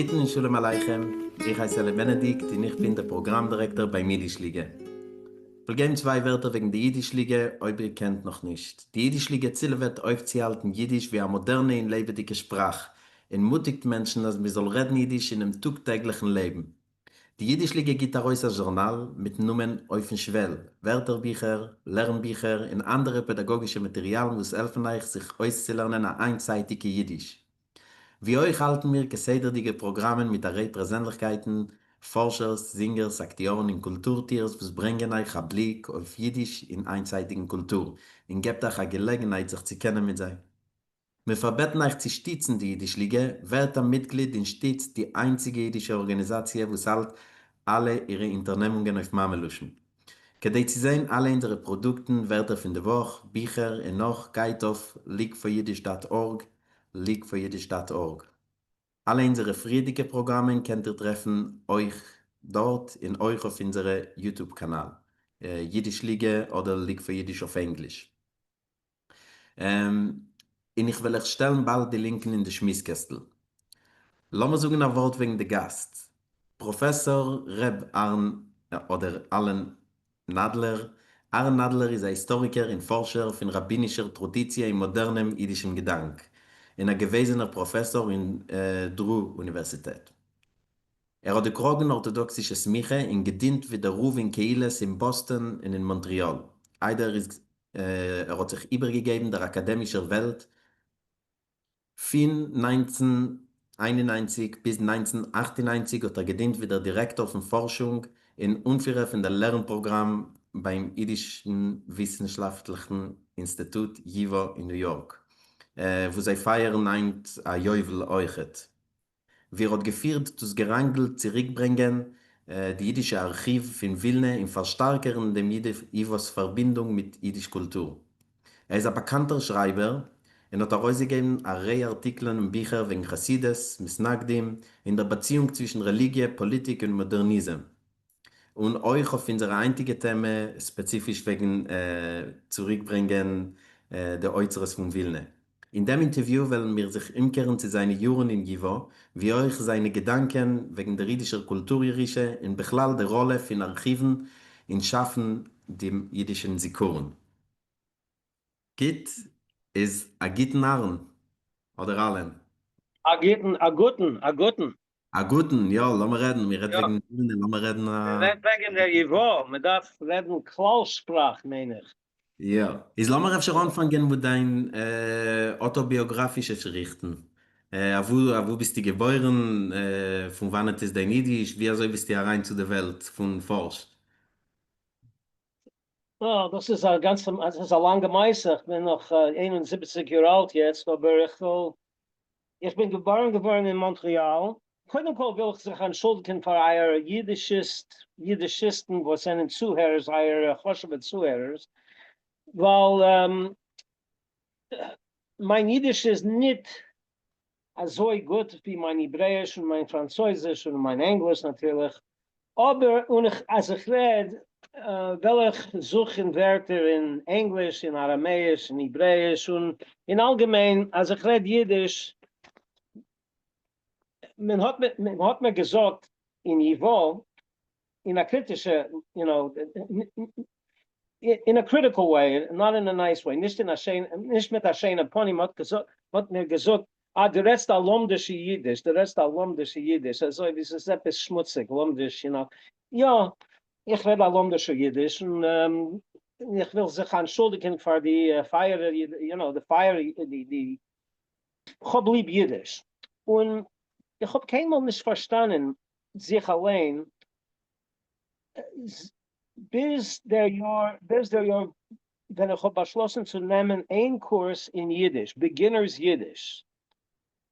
גוטן און שלום עליכם, איך הייס אלי בענעדיקט און איך בין דער פראגראם דירעקטאר ביים אידיש ליגע. כ'וועל געבן צוויי ווערטער וועגן די אידיש ליגע אויב איר קענט נאך נישט. די אידיש ליגע צילעוועט אויפצוהאלטן אידיש ווי א מאדערנע און לעבעדיגע שפראך, און מוטיגט מענטשן אז מ'זאל רעדן אידיש אינעם טאג טעגליכן לעבן. די אידיש ליגע גיט ארויס א זשורנאל מיטן נאמען אויפן שוועל, ווערטערביכער, לערנביכער און אנדערע פעדאגאגישע מאטעריאלן וואס העלפן אייך זיך אויסצולערנען א איינצייטיגע אידיש. ווי אויך האלטן מיר כסדר'דיגע פראגראמען מיט א ריי פרעזענליכקייטן, פארשערס, זינגערס, אקטיארן און קולטור-טוערס וואס ברענגען אייך א בליק אויף אידיש און היינטצייטיגן קולטור, און געבט אייך א געלעגנהייט זיך צו קענען מיט זיי. מיר פארבעטן אייך צו שטיצן די אידיש ליגע, ווערט א מיטגליד און שטיצט די איינציגע אידישע ארגאניזאציע וואס האלט אלע אירע אונטערנעמונגען אויף מאמע לשון. כדי צו זען אלע אונזערע פראדוקטן, ווערטער פון די וואך, ביכער און נאך, גייט אויף leagueforyiddish dot org, leagueforyiddish dot org. אלע אונזערע פריערדיגע פראגראמען קענט איר טרעפן אויך דארט און אויך אויף אונזערע YouTube קאנאל, אידיש ליגע אדער League for Yiddish אויף ענגליש. און איך וועל אייך שטעלן באלד די לינקן אין די שמועס קעסטל. לאמיר זאגן א ווארט וועגן די גאסט, פראפעסאר ר' אהרן אדער אלען נאדלער. אהרן נאדלער איז א היסטאריקער און פארשער פון ראבינישער טראדיציע און מאדערנעם אידישן געדאנק, און א געוועזענער פראפעסאר אין דרו אוניווערסיטעט. ער האט דערקראגן ארטאדאקסישע סמיכה און געדינט ווי דער רב אין קהילות אין באסטאן און אין מאנטריאל, איידער ער איז ער האט זיך איבערגעגעבן דער אקאדעמישער וועלט. פון 1991 ביז 1998 האט ער געדינט ווי דער דירעקטאר פון פארשונג און אנפירער פון דער לערן-פראגראם ביים אידישן וויסנשאפטליכן אינסטיטוט ייווא אין ניו יארק, וואו זיי פייערן היינט א יובל אויכעט. ווי ער האט געפירט דאס געראנגל צוריקברענגען די אידישע ארכיוו פון ווילנע און פארשטארקערן דעם ייווא'ס פארבינדונג מיט אידיש קולטור. ער איז א באקאנטער שרייבער און האט ארויסגעגעבן א ריי ארטיקלען און ביכער וועגן חסידות, מתנגדים, און דער באציאונג צווישן רעליגיע, פאליטיק און מאדערניזם. און אויך אויף אונזערע היינטיגע טעמע, ספעציפיש וועגן צוריקברענגען די אוצרות פון ווילנע. אין דעם אינטערוויו וועלן מיר זיך אומקערן צו זיינע יארן אין ייווא, ווי אויך זיינע געדאנקען וועגן דער אידישער קולטור-ירושה און בכלל די ראלע פון ארכיוון אין שאפן דעם אידישן זיכרון. גוט איז א גוטן אהרן, אדער אלען. א גוטן, א גוטן, א גוטן. א גוטן, יא, לאמיר רעדן, מיר רעדט וועגן ווילנע, לאמיר רעדן א. מען רעדט וועגן דער ייווא, מען דארף רעדן כלל שפראך מיין איך. יא. איז לאמיר אפשר אנפאנגען מיט דיין אוטוביאגראפישע שריכטן. אוואו אוואו ביסטו געבוירן, פון וואנעט איז דיין אידיש, ווי אזוי ביסטו אריין צו די וועלט פון פארש? אה, דאס איז א גאנצע, דאס איז א לאנגע מעשה, איך בין נאך 71 יאר אלט יעצט, אבער איך וויל איך בין געבארן געווארן אין מאנטריאל. קודם כל וויל איך זיך אנטשולדיגן פאר אייערע אידישיסט, אידישיסטן וואס זענען צוהערערס, אייערע חשוב'ע צוהערערס, ווייל מיין אידיש איז ניט אזוי גוט ווי מיין העברעאיש און מיין פראנצויזיש און מיין ענגליש נאטירליך, אבער און איך אז איך רעד וועל איך זוכן ווערטער אין ענגליש, אין אראמעיש, אין העברעאיש, און אין אלגעמיין אז איך רעד אידיש, מען האט מען האט מיר געזאגט אין ייווא אין א קריטישע, you know, in a critical way, not in a nice way, נישט אין א שיינע, נישט מיט א שיינע פנים, האט געזאגט, האט מיר געזאגט, אה, דו רעדסט א לומדישע אידיש, דו רעדסט א לומדישע אידיש, אזוי ווי ס'איז עפעס שמוציג, לומדיש, you know. יא, איך רעד א לומדישע אידיש, און איך וויל זיך אנטשולדיגן פאר די פייערער, you know, די פייער, די, די, כ'האב ליב אידיש, און איך האב קיינמאל נישט פארשטאנען זיך אליין ביז דער יאר, ביז דער יאר ווען איך האב באשלאסן צו נעמען איין קורס אין אידיש, beginner's Yiddish,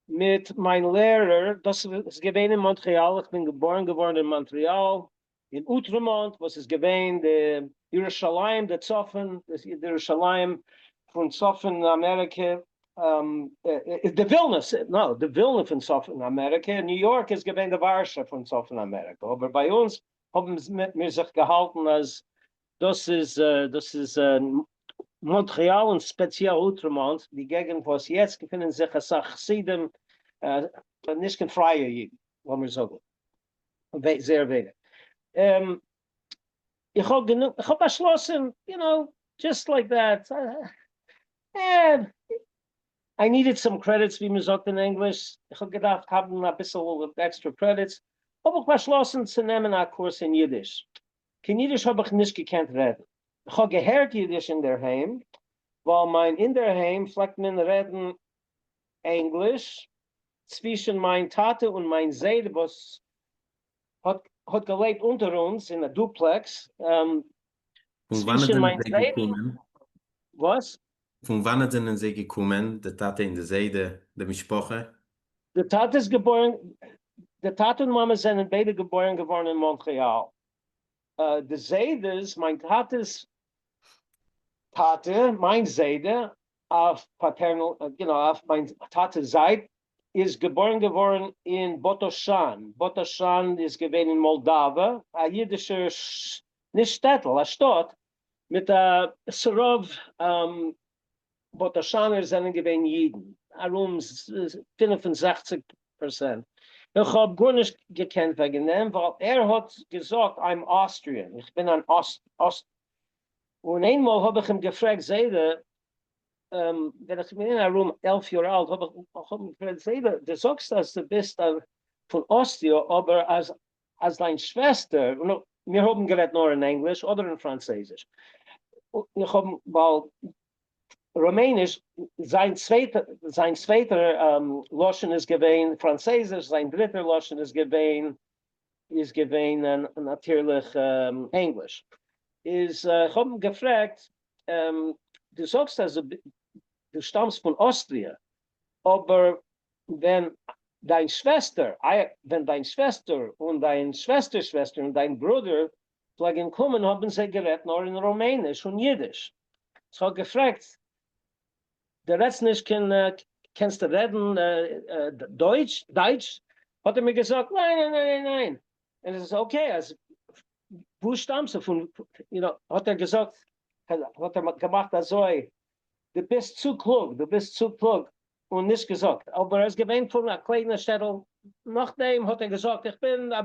מיט מיין לערער, דאס איז געווען אין מאנטריאל, איך בין געבארן געווארן אין מאנטריאל, אין אוטרעמאנט, וואס איז געווען די ירושלים די צפון, די ירושלים פון צפון אמעריקע, די ווילנע, no, די ווילנע פון צפון אמעריקע, ניו יארק איז געווען די ווארשע פון צפון אמעריקע, אבער ביי אונז האבן מיר זיך געהאלטן אז דאס איז, דאס איז מאנטריאל און ספעציעל אוטרעמאנט, די געגנט וואס יעצט געפינען זיך אסאך חסידים, נישט קיין פרייע אידן. לאמיר זאגן. זייער ווייניג. איך האב גענוג, איך האב באשלאסן, you know, just like that, I needed some credits ווי מען זאגט אין ענגליש, איך האב געדארפט האבן אביסל extra credits, האב איך באשלאסן צו נעמען א קורס אין אידיש. קיין אידיש האב איך נישט געקענט רעדן. איך האב געהערט אידיש אינדערהיים, ווייל מיין אינדערהיים פלעגט מען רעדן ענגליש, צווישן מיין טאטע און מיין זיידע וואס האט האט געלעבט אונטער אונז אין א duplex. פון וואנעט צווישן זענען מיין זיי זיידע. געקומען? וואס? פון וואנעט זענען זיי געקומען, די טאטע און די זיידע, די משפחה? די טאטע איז געבוירן, די טאטע און מאמע זענען ביידע געבוירן געווארן אין מאנטריאל. די זיידעס, מיין טאטע'ס טאטע, מיין זיידע, אויף paternal, you know, אויף מיין טאטע'ס זייט, איז געבוירן געווארן אין באטאשאן, באטאשאן איז געווען אין מאלדאווע, א אידישער, נישט שטעטל, א שטאט, מיט א ס'רוב באטאשאנער זענען געווען אידן, ארום 65%. איך האב גארנישט געקענט וועגן דעם, ווייל ער האט געזאגט I'm Austrian, איך בין אן אסט. און איינמאל האב איך אים געפרעגט, זיידע, ווען איך בין געווען ארום 11 יאר אלט, האב איך אים געפרעגט, זיידע, דו זאגסט אז דו ביסט פון אוסטריע, אבער אז אז דיין שוועסטער, און מיר האבן גערעדט נאר אין ענגליש אדער אין פראנצויזיש, איך האב, ווייל רומעניש, זיין צווייטער, זיין צווייטער לשון איז געווען פראנצויזיש, זיין דריטער לשון איז געווען, איז געווען נאטירליך ענגליש. איז איך האב אים געפרעגט, דו זאגסט אז דו שטאמסט פון אוסטריע, אבער ווען דיין שוועסטער, ווען דיין שוועסטער און דיין שוועסטער'ס שוועסטער און דיין ברודער פלעגן קומען האבן זיי גערעדט נאר אין רומעניש און אידיש. כ'האב געפרעגט, דו רעדסט נישט קיין, קענסטו רעדן דויטש, דייטש? האט ער מיר געזאגט, ניין ניין ניין ניין ניין. און עס איז okay, אז וואו שטאמסטו פון, you know, האט ער געזאגט, האט ער געמאכט אזוי, דו ביסט צו קלוג, דו ביסט צו קלוג, און נישט געזאגט, אבער ער איז געווען פון א קליינע שטעטל, נאכדעם האט ער געזאגט איך בין א,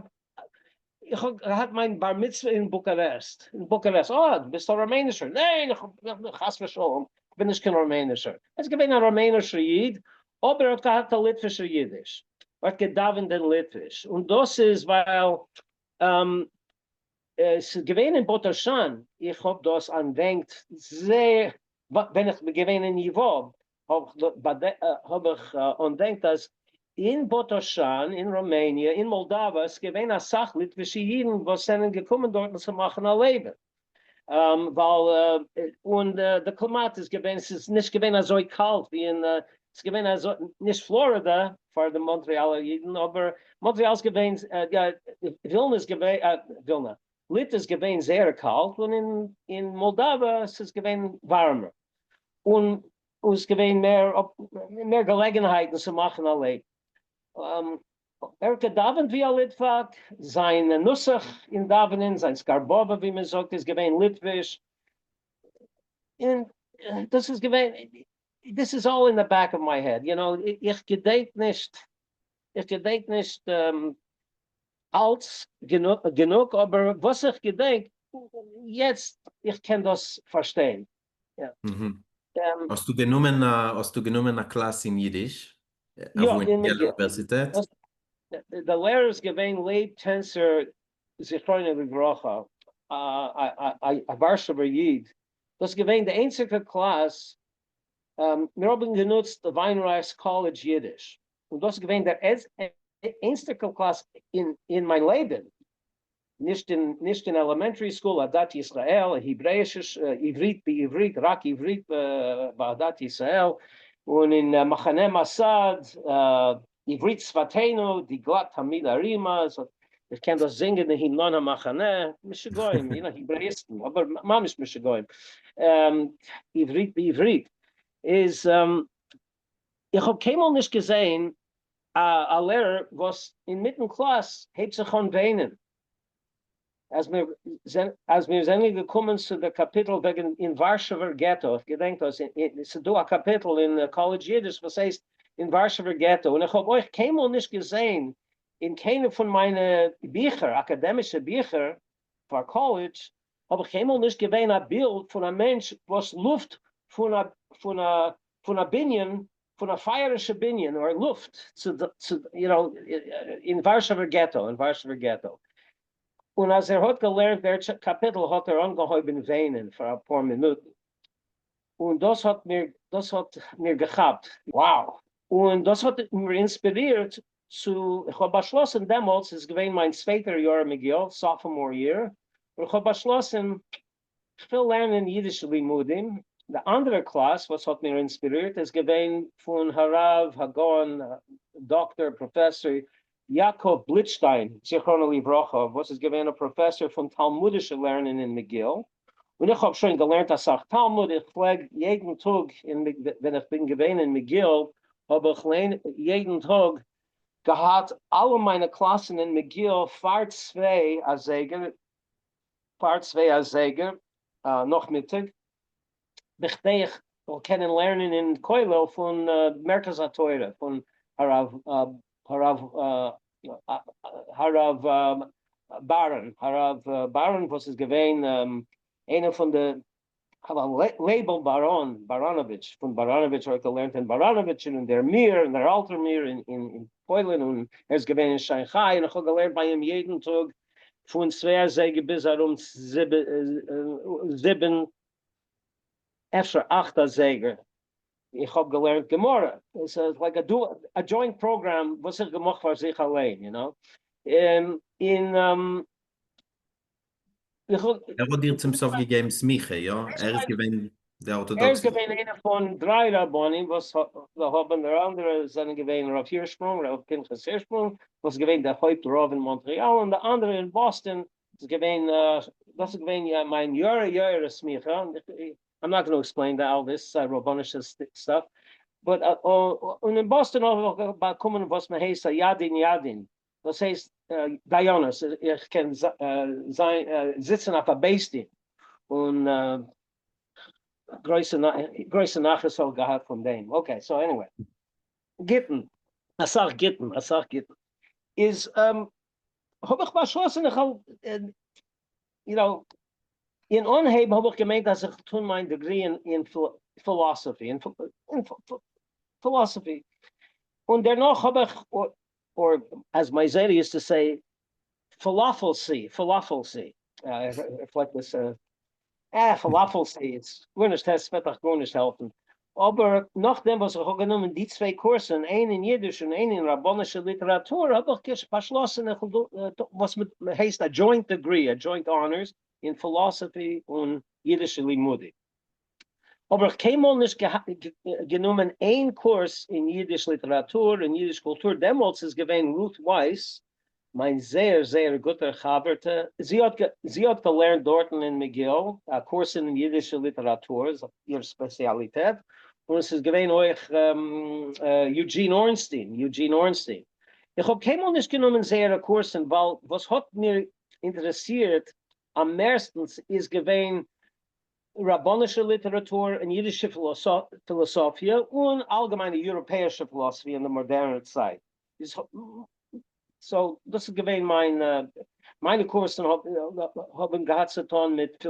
איך האב געהאט מיין בר מצוה אין בוקארעסט, אין בוקארעסט, אה דו ביסט א רומענישער, ניין איך חס ושלום, איך בין נישט קיין רומענישער, ער איז געווען א רומענישער איד, אבער ער האט געהאט א ליטווישער אידיש, ער האט געדאווענט אין ליטוויש, און דאס איז ווייל ס'איז געווען אין באטאשאן, איך האב דאס אנטדענקט זייער, ווען איך בין געווען אין ייווא האב איך אנטדענקט אז אין באטאשאן, אין ראמעניע, אין מאלדאווע איז געווען אסאך ליטווישע אידן וואס זענען געקומען דארטן צו מאכן א לעבן, ווייל און די קלימאט איז געווען, ס'איז נישט געווען אזוי קאלט ווי אין, ס'איז געווען אזוי, נישט פלארידע פאר די מאנטריאלער אידן, אבער מאנטריאל איז געווען, ווילנע איז געווען, ווילנע, ליטע איז געווען זייער קאלט, און אין מאלדאווע ס'איז געווען ווארעמער, און איז געווען מער מער געלעגנהייטן צו מאכן א לעבן. ער האט געדאווענט ווי א ליטוואק, זיין נוסח אין דאווענען, זיין סקארבאווע ווי מען זאגט איז געווען ליטוויש, און דאס איז געווען, this is all in the back of my head, you know, איך געדענק נישט, איך געדענק נישט אלץ גענוג, אבער וואס איך געדענק יעצט, איך קען דאס פארשטיין. האסטו גענומען א, האסטו גענומען א קלאס אין אידיש? יא, אוואו אין אין Yale McGill. אוניווערסיטעט? די לערער איז געווען לייב טענצער זכרונו לברכה, א ווארשעווער איד, דאס איז געווען די איינציגע קלאס, מיר האבן גענוצט וויינרייך'ס College Yiddish, און דאס איז געווען דער איינציגע קלאס אין מיין לעבן, נישט אין נישט אין elementary school, עדת ישראל, העברעאישע עברית בעברית, רק עברית בעדת ישראל, און אין מחנה מסד, עברית שפתינו, די גלאט תמיד הרימה, איך קען דאס זינגען די המנון המחנה, משוגעים, you know, העברעאיסטן, אבער ממש משוגעים, עברית בעברית, איז איך האב קיינמאל נישט געזעהן א לערער וואס אינמיטן קלאס הייבט זיך אן וויינען. אז מיר אז מיר זענען געקומען צו די קאפיטל וועגן אין ווארשעווער געטא, איך געדענק דאס, ס'איז דא א קאפיטל אין College Yiddish וואס הייסט אין ווארשעווער געטא, און איך האב אויך קיינמאל נישט געזעהן אין קיינע פון מיינע ביכער, אקאדעמישע ביכער פאר college, האב איך קיינמאל נישט געווען א בילד פון א מענטש וואס לויפט פון א פון א פון א בנין, פון א פייערישע בנין אר לופט צו צו you know אין ווארשעווער געטא, אין ווארשעווער געטא. און אז ער האט געלערנט דער קאפיטל האט ער אנגעהויבן וויינען פאר אפאר מינוטן. און דאס האט מיר דאס האט מיר געכאפט, wow! און דאס האט מיר אינספירירט צו, איך האב באשלאסן דעמאלטס, איז געווען מיין צווייטער יאר McGill, sophomore year, און איך האב באשלאסן איך וויל לערנען אידישע לימודים. די אנדערע קלאס וואס האט מיר אינספירירט איז געווען פון הרב הגאון דאקטאר פראפעסאר יעקב בליטשטיין זכרונו לברכה וואס איז געווען א פראפעסאר פון תלמודישע לערנען אין McGill, און איך האב שוין געלערנט אסאך תלמוד, איך פלעג יעדן טאג ווען איך בין געווען אין McGill האב איך יעדן טאג געהאט אלע מיינע קלאסן אין McGill פאר 2 אזייגער, פאר 2 אזייגער נאכמיטאג, בכדי איך זאל קענען לערנען אין כולל פון מרכז התורה פון הרב הרב הרב באראן, הרב באראן וואס איז געווען איינער פון די, הרב לייבל באראן, באראנאוויטש, פון באראנאוויטש, ער האט געלערנט אין באראנאוויטש און אין דער מיר, אין דער אלטער מיר אין פוילן, און ער איז געווען אין שאנכיי, און איך האב געלערנט ביי אים יעדן טאג פון 2 אזייגער ביז ארום 7, אפשר 8 אזייגער. איך האב געלערנט גמרא, עס איז like א joint program וואס איך געמאכט פאר זיך אליין, you know, און איך האב. ער האט דיר צום סוף געגעבן סמיכה, יא? ער איז געווען דער ארטאדאקסישער. ער איז געווען איינער פון דריי רבנים וואס האבן, דער אנדערע זענען געווען רב הירשפרונג, רב פנחס הירשפרונג, וואס איז געווען דער הויפט רב אין מאנטריאל, און דער אנדערע אין באסטאן, איז געווען, דאס איז געווען מיין יארע יארע סמיכה, I'm not gonna explain the all this רבנישע stuff, but און אין באסטאן האב איך באקומען וואס מען הייסט א ידין ידין, דאס הייסט דיינות, איך קען זיין זיצן אויף א בית דין, און גרויסע גרויסע נחת האב איך געהאט פון דעם, okay so anyway, גוטן, אסאך גוטן, אסאך גוטן, איז האב איך באשלאסן איך האב, you know, אין אנהייב האב איך געמיינט אז איך טון מיין degree אין philosophy, אין philosophy, און דערנאך האב איך, or as my זיידע used to say, פאלאפעלסי, פאלאפעלסי, ער פלעגט עס, אה, פאלאפעלסי, איז גארנישט, עס וועט דיך גארנישט העלפן. אבער נאכדעם וואס איך האב גענומען די צוויי קורסן, איין אין אידיש און איין אין רבנישע ליטעראטור, האב איך באשלאסן איך וויל וואס הייסט א joint degree, א joint honors אין philosophy און אידישע לימודים. אבער איך קיינמאל נישט גענומען איין קורס אין אידיש ליטעראטור און אידיש קולטור, דעמאלטס איז געווען רות ווייס, מיין זייער זייער גוטער חבר'טע, זי האט זי האט געלערנט דארטן אין McGill א קורס אין אידישע ליטעראטור, איר ספעציאליטעט, און עס איז געווען אויך יוג'ין ארנסטין, יוג'ין ארנסטין. איך האב קיינמאל נישט גענומען זייערע קורסן ווייל וואס האט מיר אינטערעסירט אממערסטנס איז געווען רבנישע ליטעראטור און אידישע פילאסאפיע און אלגעמיינע יוראפעישע פילאסאפיע אין די מאדערנע צייט. So דאס איז געווען מיין, מיינע קורסן האבן געהאט צו טון מיט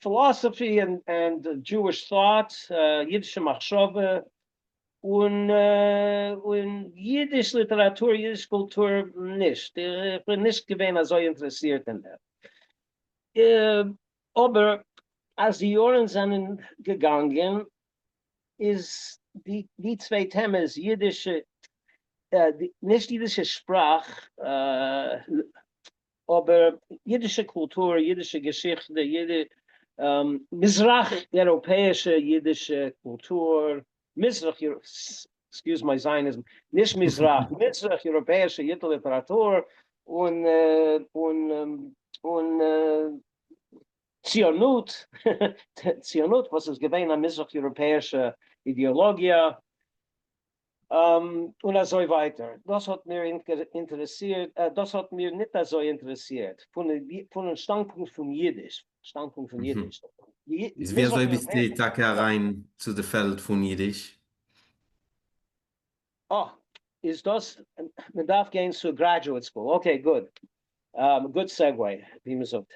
philosophy and Jewish thought, אידישע מחשבה, און אידיש ליטעראטור, אידיש קולטור נישט, איך בין נישט געווען אזוי אינטערעסירט אין דעם. אבער אז די יארן זענען געגאנגען איז די צוויי טעמעס, אידישע, נישט אידישע שפראך, אבער אידישע קולטור, אידישע געשיכטע, מזרח אייראפעאישע אידישע קולטור, מזרח, excuse my Zionism, נישט מזרח, מזרח אייראפעאישע אידישע ליטעראטור, און און און ציונות, ציונות וואס איז געווען א מזרח אייראפעאישע אידעאלאגיע, און אזוי ווייטער. דאס האט מיר אינטערעסירט, דאס האט מיר ניט אזוי אינטערעסירט, פונעם שטאנדפונקט פון אידיש, שטאנדפונקט פון אידיש. איז ווי אזוי ביסטו טאקע אריין צו די פעלד פון אידיש? אה! איז דאס מען דארף גיין צו graduate school, okay good, good segue ווי מען זאגט.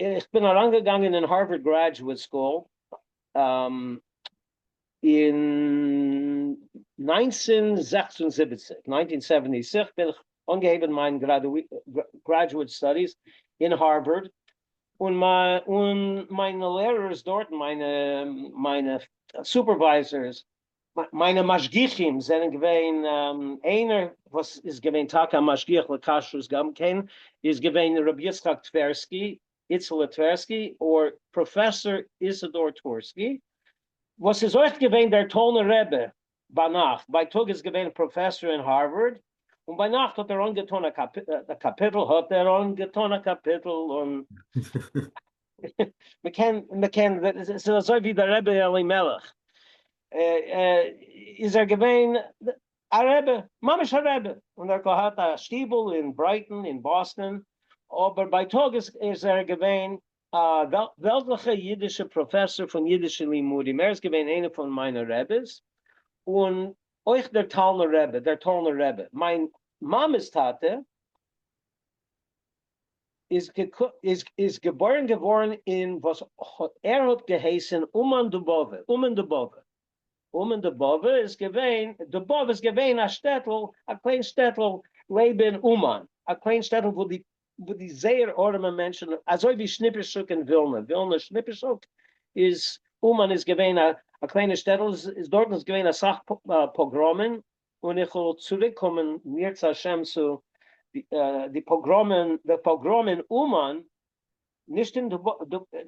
איך בין אריינגעגאנגען אין Harvard Graduate School אין 1976, 1976 בין איך אנגעהויבן מיין graduate studies אין הארווארד, און מיינע לערערס דארטן, מיינע supervisors, מיינע משגיחים זענען געווען, איינער וואס איז געווען טאקע א משגיח לכשרות גם כן, איז געווען ר' יצחק טווערסקי, איצעלע טווערסקי, or פראפעסאר איזידאר טווערסקי, וואס איז אויך געווען דער טאלנער רבי ביינאכט, בייטאג איז געווען פראפעסאר אין הארווארד, און ביינאכט האט ער אנגעטון א קאפיטל, האט ער אנגעטון א קאפיטל, און מ'קען, מ'קען, ס'איז אזוי ווי דער רבי אלימלך, איז ער געווען א רבי, ממש א רבי, און ער האט געהאט א שטיבל אין ברייטאן אין באסטאן, אבער בייטאג איז ער געווען א וועלטליכע אידישע פראפעסאר פון אידישע לימודים, ער איז געווען איינער פון מיינע רביס, און אויך דער טאלנער רבי, דער טאלנער רבי, מיין מאמע'ס טאטע איז איז געבוירן געווארן אין וואס ער האט געהייסן אומאן דובאווע, אומן דובאווע, אומן דובאווע איז געווען, דובאוו איז געווען א שטעטל, א קליין שטעטל לעבן אומאן, א קליין שטעטל וואו די וואו די זייער ארעמע מענטשן, אזוי ווי שניפישוק אין ווילנע, ווילנע שניפישוק איז, אומאן איז געווען א קליינע שטעטל, איז דארטן איז געווען אסאך פאגראמען, און איך וועל צוריק קומען אם ירצה השם צו די פאגראמען, די פאגראם אין אומאן, נישט אין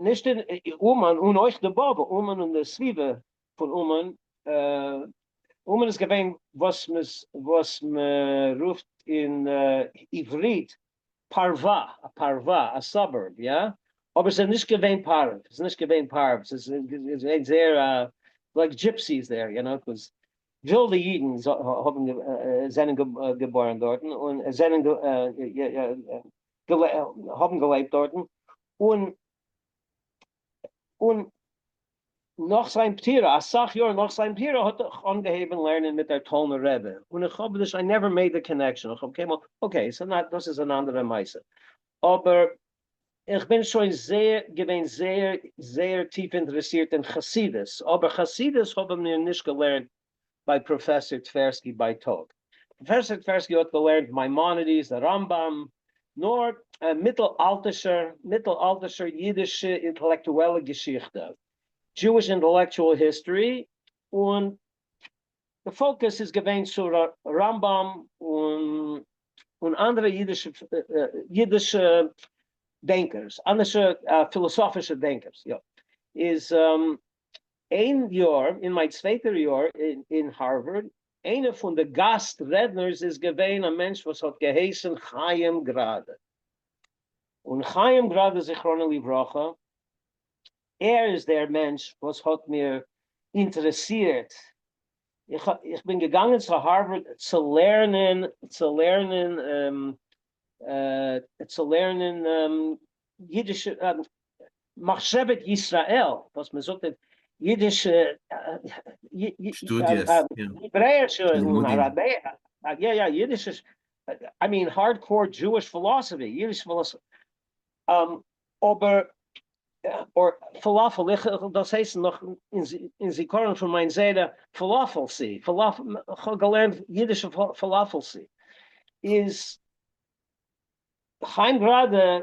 נישט אין אומאן און אויך דובאווע, אומאן און די סביבה פון אומאן, אומאן איז געווען וואס וואס מען רופט אין עברית פרווה, א פרווה, א suburb, יא, אבער ס'איז נישט געווען פארב, ס'איז נישט געווען פארב, ס'איז געווען זייער like gypsies there, you know, it was ווילדע אידן האבן זענען געבוירן דארטן און זענען האבן געלעבט דארטן, און און נאך זיין פטירה, אסאך יאר נאך זיין פטירה האט איך אנגעהויבן לערנען מיט דער טאלנער רבי, און איך האב נישט, I never made the connection, איך האב קיינמאל, okay, so דאס איז אן אנדערע מעשה, אבער איך בין שוין זייער געווען זייער זייער טיף אינטערעסירט אין חסידות, אבער חסידות האבן מיר נישט געלערנט ביי פראפעסאר טווערסקי בייטאג. פראפעסאר טווערסקי האט געלערנט מיימאנעדיס, די רמב"ם, נאר מיטל-אלטישער, מיטל-אלטישער אידישע אינטעלעקטועלע געשיכטע, Jewish intellectual history, און די focus איז געווען צו רמב"ם און און אנדערע אידישע אידישע דענקערס, אנדערשע פילאסאפישע דענקערס, יא. איז איין יאר, אין מיין צווייטער יאר אין הארווארד, איינער פון די גאסט רעדנערס איז געווען א מענטש וואס האט געהייסן חיים גראדע. און חיים גראדע זכרונו לברכה, ער איז דער מענטש וואס האט מיר אינטערעסירט. איך בין געגאנגען צו הארווארד צו לערנען, צו לערנען, צו לערנען אידישע מחשבת ישראל, וואס מען זאגט אידישע שטודיעס, העברעאישע און אראבעישע, יא יא אידישע, I mean hardcore Jewish philosophy, אידישע philosophy, אבער פאלאפעל, איך וועל דאס הייסן נאך אין זיכרון פון מיין זיידע, פאלאפעלסי, איך האב געלערנט אידישע פאלאפעלסי, איז חיים גראדע,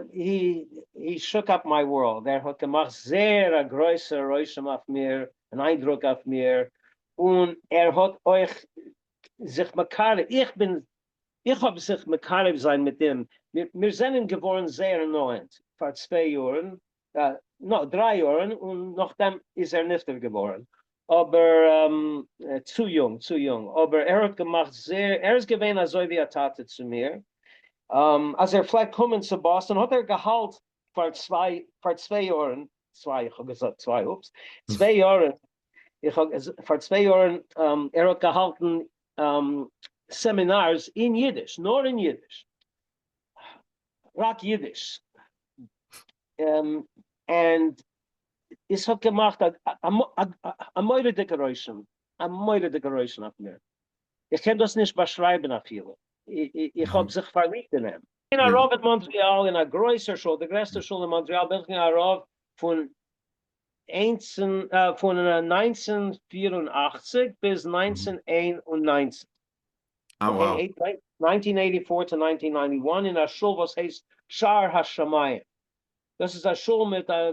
he shook up my world, ער האט געמאכט זייער א גרויסע רושם אויף מיר, אן איינדרוק אויף מיר, און ער האט אויך זיך מקרב, איך בין, איך האב זיך מקרב זיין מיט אים, מיר זענען געווארן זייער נאענט פאר צוויי יארן, נא, דריי יארן, און נאכדעם איז ער נפטר געווארן, אבער צו יונג, צו יונג, אבער ער האט געמאכט זייער, ער איז געווען אזוי ווי א טאטע צו מיר, אז ער פלעגט קומען צו באסטאן האט ער געהאלט פאר צוויי, פאר צוויי יארן, צוויי, איך האב געזאגט צוויי, oops, צוויי יארן, איך האב, פאר צוויי יארן, ער האט געהאלטן seminars אין אידיש, נאר אין אידיש, רק אידיש, and עס האט געמאכט א מורא'דיגע רושם, א מורא'דיגע רושם אויף מיר. איך קען דאס נישט באשרייבן אפילו. איך האב זיך פארליבט אין אים. בין א רב אין מאנטריאל אין א גרויסער שול, די גרעסטע שול אין מאנטריאל, בין איך געווען א רב פון פון 1984 ביז 1991. Okay, 1984 to 1991 אין א שול וואס הייסט שער השמים. דאס איז א שול מיט א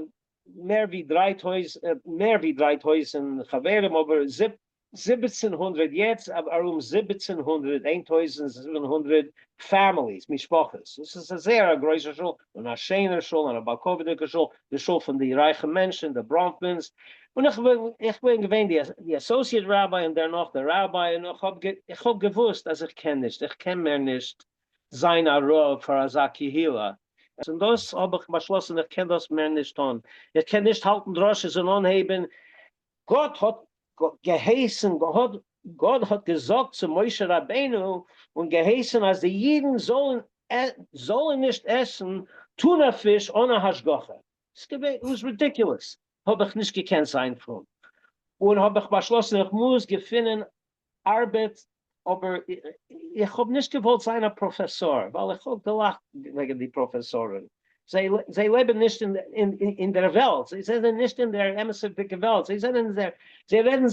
מער ווי 3000, מער ווי 3000 חברים, אבער 1700 יעצט, ארום 1700, 1700 families, משפחות. דאס איז א זייער א גרויסע שול, און א שענער שול, און א בכבוד'יגע שול, די שול פון די רייכע מענטשן, די בראנפמאנס. און איך בין, איך בין געווען די די associate rabbi און דערנאך די rabbi, און איך האב איך האב געוואוסט אז איך קען נישט, איך קען מער נישט זיין א רב פאר אזא קהילה. און דאס האב איך באשלאסן, איך קען דאס מער נישט טון. איך קען נישט האלטן דרשות און אנהייבן גאט האט געהייסן, גאט האט געזאגט צו משה רבינו און געהייסן אז די אידן זאלן זאלן נישט עסן טונא פיש אן א השגחה. ס'איז געווען, it was ridiculous, האב איך נישט געקענט זיין פרום, און האב איך באשלאסן איך מוז געפינען ארבעט, אבער איך האב נישט געוואלט זיין א פראפעסאר, ווייל איך האב געלאכט וועגן די פראפעסארן, זיי זיי לעבן נישט אין דער וועלט, זיי זענען נישט אין דער אמת'דיגע וועלט, זיי זענען זייער, זיי רעדן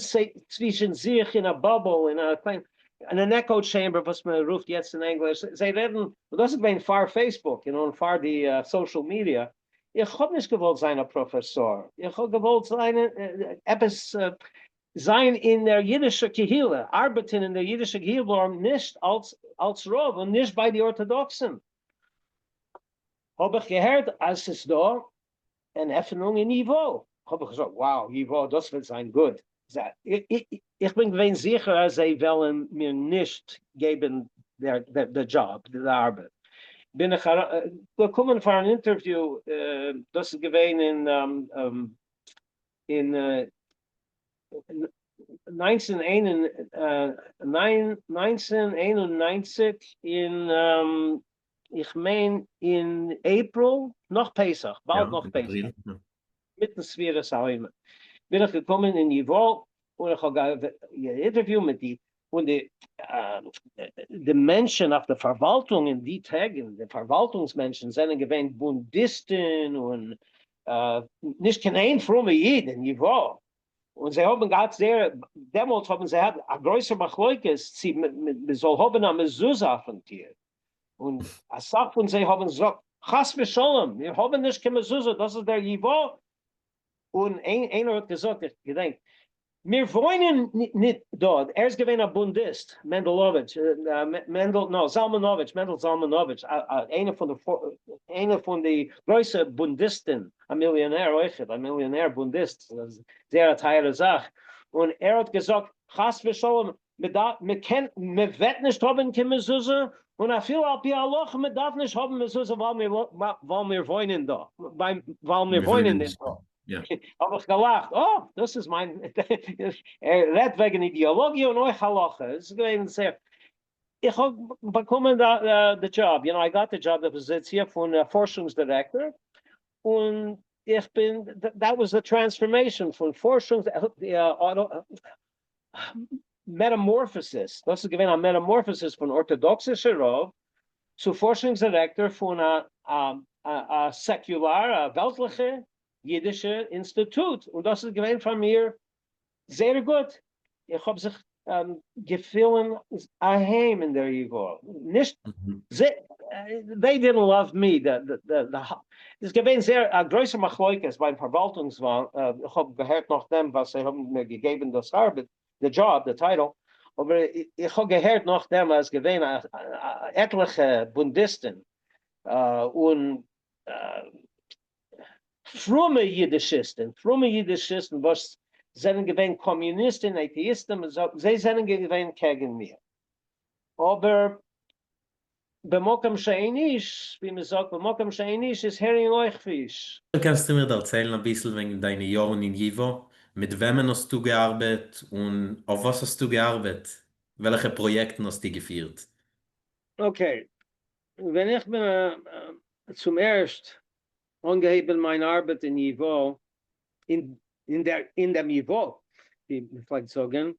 צווישן זיך אין א bubble, אין א קליין, אין אן echo chamber וואס מען רופט יעצט אין ענגליש, זיי רעדן, און דאס איז געווען פאר Facebook און פאר די social media, איך האב נישט געוואלט זיין א פראפעסאר, איך האב געוואלט זיין עפעס זיין אין דער אידישער קהילה, ארבעטן אין דער אידישער קהילה, ווארום נישט אלס אלס רב און נישט ביי די ארטאדאקסן. האב איך געהערט אז ס'איז דא אן עפענונג אין ייוואו, האב איך געזאגט, wow, ייוואו, דאס וועט זיין גוט. איך בין געווען זיכער אז זיי וועלן מיר נישט געבן די דזשאב, די ארבעט. בין איך געקומען פאר אן אינטערוויו, דאס איז געווען אין אין 1991 אין איך מיין אין April נאך פסח, באלד נאך פסח, מיטן ספירת העומר, בין איך געקומען אין ייוואו און איך האב געהאט אינטערוויו מיט די און די די מענטשען אויף די פארוואלטונג אין די טעג, און די פארוואלטונגס מענטשען זענען געווען בונדיסטען און נישט קיין איין פרומע איד אין ייוואו, און זיי האבן געהאט זייער, דעמאלטס האבן זיי געהאט א גרויסע מחלוקת צי מען זאל האבן א מזוזה אויפן טיר, און אסאך פון זיי האבן געזאגט חס ושלום מיר האבן נישט קיין מזוזה דאס איז דער ייוואו, און איינער האט געזאגט, איך געדענק, מיר וואוינען ניט דא, ער איז געווען א בונדיסט, מענדלאוויטש, מענדל, no, זלמנאוויטש, מענדל זלמנאוויטש, איינער פון די, איינער פון די גרויסע בונדיסטן, א מיליאנער אויכעט, א מיליאנער בונדיסט, זייער א טייערע זאך, און ער האט געזאגט, חס ושלום, מען דארף, מען קען, מען וועט נישט האבן קיין מזוזה, און אפילו על פי הלכה מען דארף נישט האבן מזוזה ווייל מיר ווייל מיר וואוינען דא, ווייל מיר וואוינען נישט דא. האב איך געלאכט, אה, דאס איז מיין, ער רעדט וועגן אידעאלאגיע און אויך הלכה, עס איז געווען זייער, איך האב באקומען די דזשאב, you know, I got the job, די פאזיציע פון פארשונגס דירעקטאר, און איך בין, that was the transformation פון פארשונגס, metamorphosis, דאס איז געווען א metamorphosis פון ארטאדאקסישע רב צו פארשונגס דירעקטאר פון א סעקולאר, א וועלטליכע אידישע אינסטיטוט, און דאס איז געווען פאר מיר זייער גוט, איך האב זיך געפילן אהיים אין דער ייוואו, נישט they didn't love me, איז געווען זייער א גרויסע מחלוקת ביים פארוואלטונגס איך האב געהערט נאכדעם וואס זיי האבן מיר געגעבן דאס ארבעט, די דזשאב, די title, אבער איך האב געהערט נאכדעם אז געווען עטליכע בונדיסטן און פרומע אידישיסטן, פרומע אידישיסטן וואס זענען געווען קאמיוניסטן, אטעאיסטן, זיי זענען געווען קעגן מיר. אבער במקום שאין איש, ווי מען זאגט, במקום שאין איש איז הערינג אויך פיש. קענסטו מיר דערציילן אביסל וועגן דיינע יארן אין ייוואו? מיט וועמען האסטו געארבעט און אויף וואס האסטו געארבעט? וועלכע פראיעקטן האסטו געפירט? Okay, ווען איך בין צום ערשט אנגעהויבן מיין ארבעט אין ייוואו, אין דעם ייוואו, ווי מען פלעגט זאגן,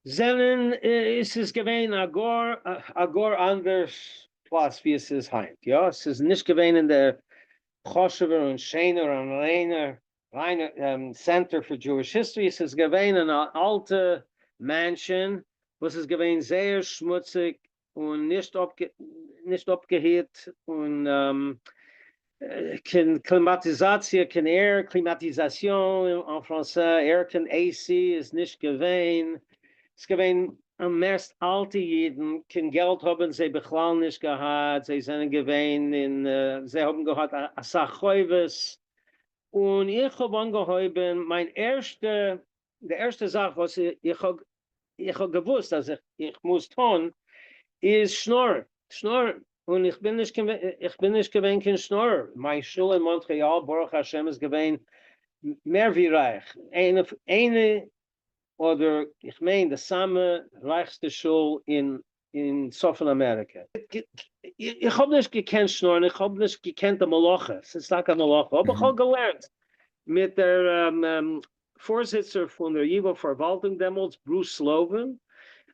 זענען, עס איז געווען א גאר א גאר אנדערש פלאץ ווי עס איז היינט, יא, עס איז נישט געווען אין דער חשוב'ער און שענער און ריינער ריינער Center for Jewish History, עס איז געווען אן אלטע mansion וואס איז געווען זייער שמוציג און נישט נישט אפגעהיט און קיין קלימאטיזאציע, קיין air climatisation en français, air קיין AC איז נישט געווען, ס'איז געווען מערסט אלטע אידן, קיין געלט האבן זיי בכלל נישט געהאט, זיי זענען געווען אין, זיי האבן געהאט אסאך חובות, און איך האב אנגעהויבן מיין ערשטע, די ערשטע זאך וואס איך האב איך האב געוואוסט אז איך מוז טון איז שנארן, שנארן, און איך בין נישט קיין איך בין נישט געווען קיין שנארער, מיין שול אין מאנטריאל ברוך השם איז געווען מער ווי רייך, איינע איינע אדער איך מיין די סאמע רייכסטע שול אין אין צפון אמעריקע. איך האב נישט געקענט שנארן, איך האב נישט געקענט די מלאכה, ס'איז טאקע א מלאכה, אבער איך האב געלערנט מיט דער פארזיצער פון דער ייוואו פארוואלטונג דעמאלטס, ברוס סלאווין,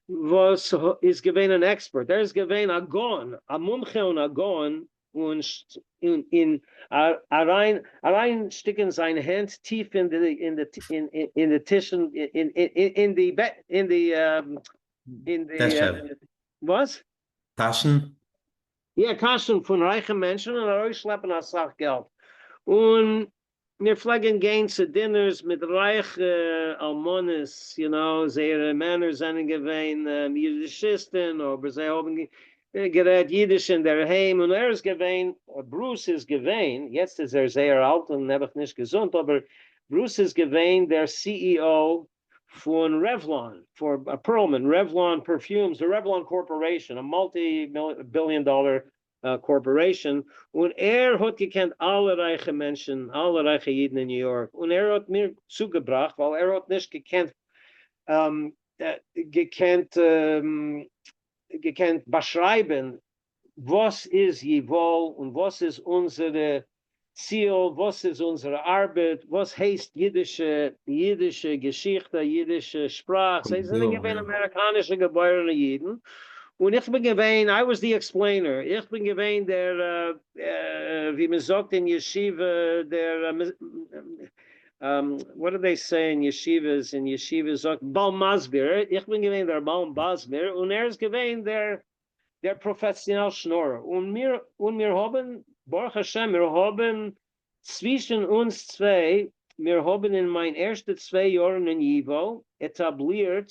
וואס איז געווען אן עקספערט, ער איז געווען א גאון, א מומחה און א גאון און אין אריין אריין שטיקען זיין הענט טיף אין די אין די אין די טישן אין די אין די אין די וואס? טאשן? יא טאשן פון רייכע מענטשן און ארויסשלעפן אסאך געלט און מיר פלעגן גיין צו dinners מיט רייכע אלמנות, you know, זייערע מענער זענען געווען אידישיסטן, אבער זיי האבן גערעדט אידיש אינדערהיים, און ער איז געווען, ברוס איז געווען, יעצט איז ער זייער אלט און נעבעך נישט געזונט, אבער ברוס איז געווען דער CEO פון רעוולאן, פאר פערלמאן, רעוולאן perfumes, די רעוולאן corporation, א multi billion dollar corporation, און ער האט געקענט אלע רייכע מענטשן, אלע רייכע אידן אין ניו יארק, און ער האט מיר צוגעבראכט, ווייל ער האט נישט געקענט געקענט געקענט באשרייבן וואס איז ייוואו און וואס איז אונזערע ציל, וואס איז אונזערע ארבעט, וואס הייסט אידישע אידישע געשיכטע, אידישע שפראך, זיי זענען געווען אמעריקאנישע געבוירענע אידן, און איך בין געווען, I was the explainer, איך בין געווען דער, ווי מען זאגט אין ישיבה, דער, what do they say אין ישיבות, אין ישיבה זאגט בעל מסביר, איך בין געווען דער בעל מסביר, און ער איז געווען דער דער פראפעסיאנעל שנארער, און מיר און מיר האבן, ברוך השם, מיר האבן צווישן אונז צוויי, מיר האבן אין מיין ערשטע צוויי יארן אין ייוואו עטאבלירט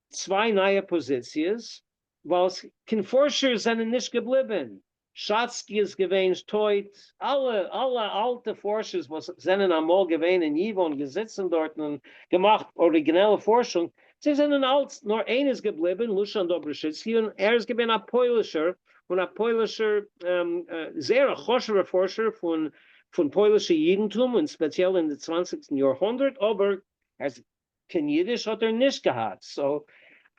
צוויי נייע פאזיציעס, ווייל קיין פארשער זענען נישט געבליבן, שאצקי איז געווען טויט, אלע אלע אלטע פארשערס וואס זענען אמאל געווען אין ייוואו און געזיצן דארטן און געמאכט אריגינעלע פארשונג, זיי זענען אלץ, נאר איין איז געבליבן, לושאן דאבראשיצקי, און ער איז געווען א פוילישער, און א פוילישער זייער א חשוב'ער פארשער פון פון פוילישע אידנטום, און ספעציעל אין די צוואנציגסטן יארהונדערט, אבער ער איז קיין אידיש האט ער נישט געהאט, so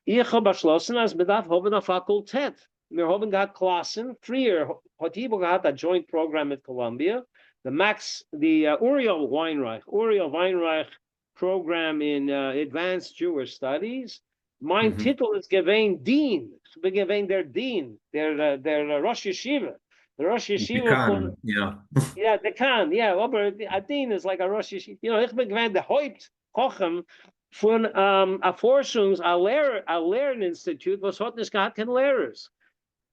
איך האב באשלאסן אז מען דארף האבן א פאקולטעט, מיר האבן געהאט קלאסן, פריער האט ייוואו געהאט א joint program מיט קאלאמביע, די מעקס, די אוריאל וויינרייך, Uriel Weinreich program אין advanced Jewish studies, מיין טיטל איז געווען dean, כ'בין געווען דער dean, דער דער ראש ישיבה, דער ראש ישיבה פון, יא דעקאן, יא, אבער א dean איז like א ראש ישיבה, you know, איך בין געווען די הויפט חכם פון א פארשונגס א לערן אינסטיטוט וואס האט נישט געהאט קיין לערערס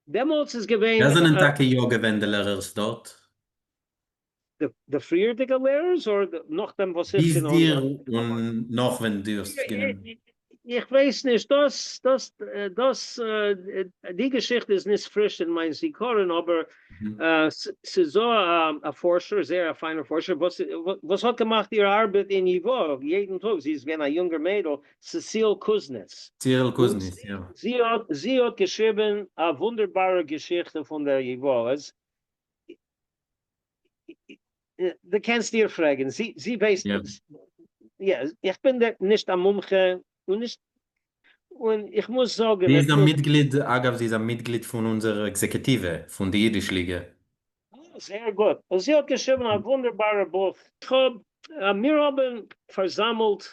דעמאלטס איז געווען. ווער זענען טאקע יא געווען די לערערס דארט? די פריערדיגע לערערס אדער נאכדעם וואס איך ביז בין דיר און נאך ווען דו האסט גענומען? איך ווייס נישט, דאס דאס דאס די געשיכטע איז נישט פריש אין מיין זיכרון, אבער ס'איז דא א פארשער, זייער א פיינער פארשער, וואס וואס האט געמאכט איר ארבעט אין ייוואו יעדן טאג, זי איז געווען א יונגער מיידל, סעסיל קוזניץ. צירל קוזניץ, יא. זי האט זי האט געשריבען א וואונדערבארע געשיכטע פון דער ייוואו, אז דו קענסט איר פרעגן, זי זי ווייסט, יא, איך בין נישט א מומחה און נישט, און איך מוז זאגן, זי איז א מיטגליד, אגב זי איז א מיטגליד פון אונזער עקזעקעטיווע פון די אידיש ליגע. זייער גוט, און זי האט געשריבן א וואונדערבארע בוך, איך האב, מיר האבן פארזאמלט.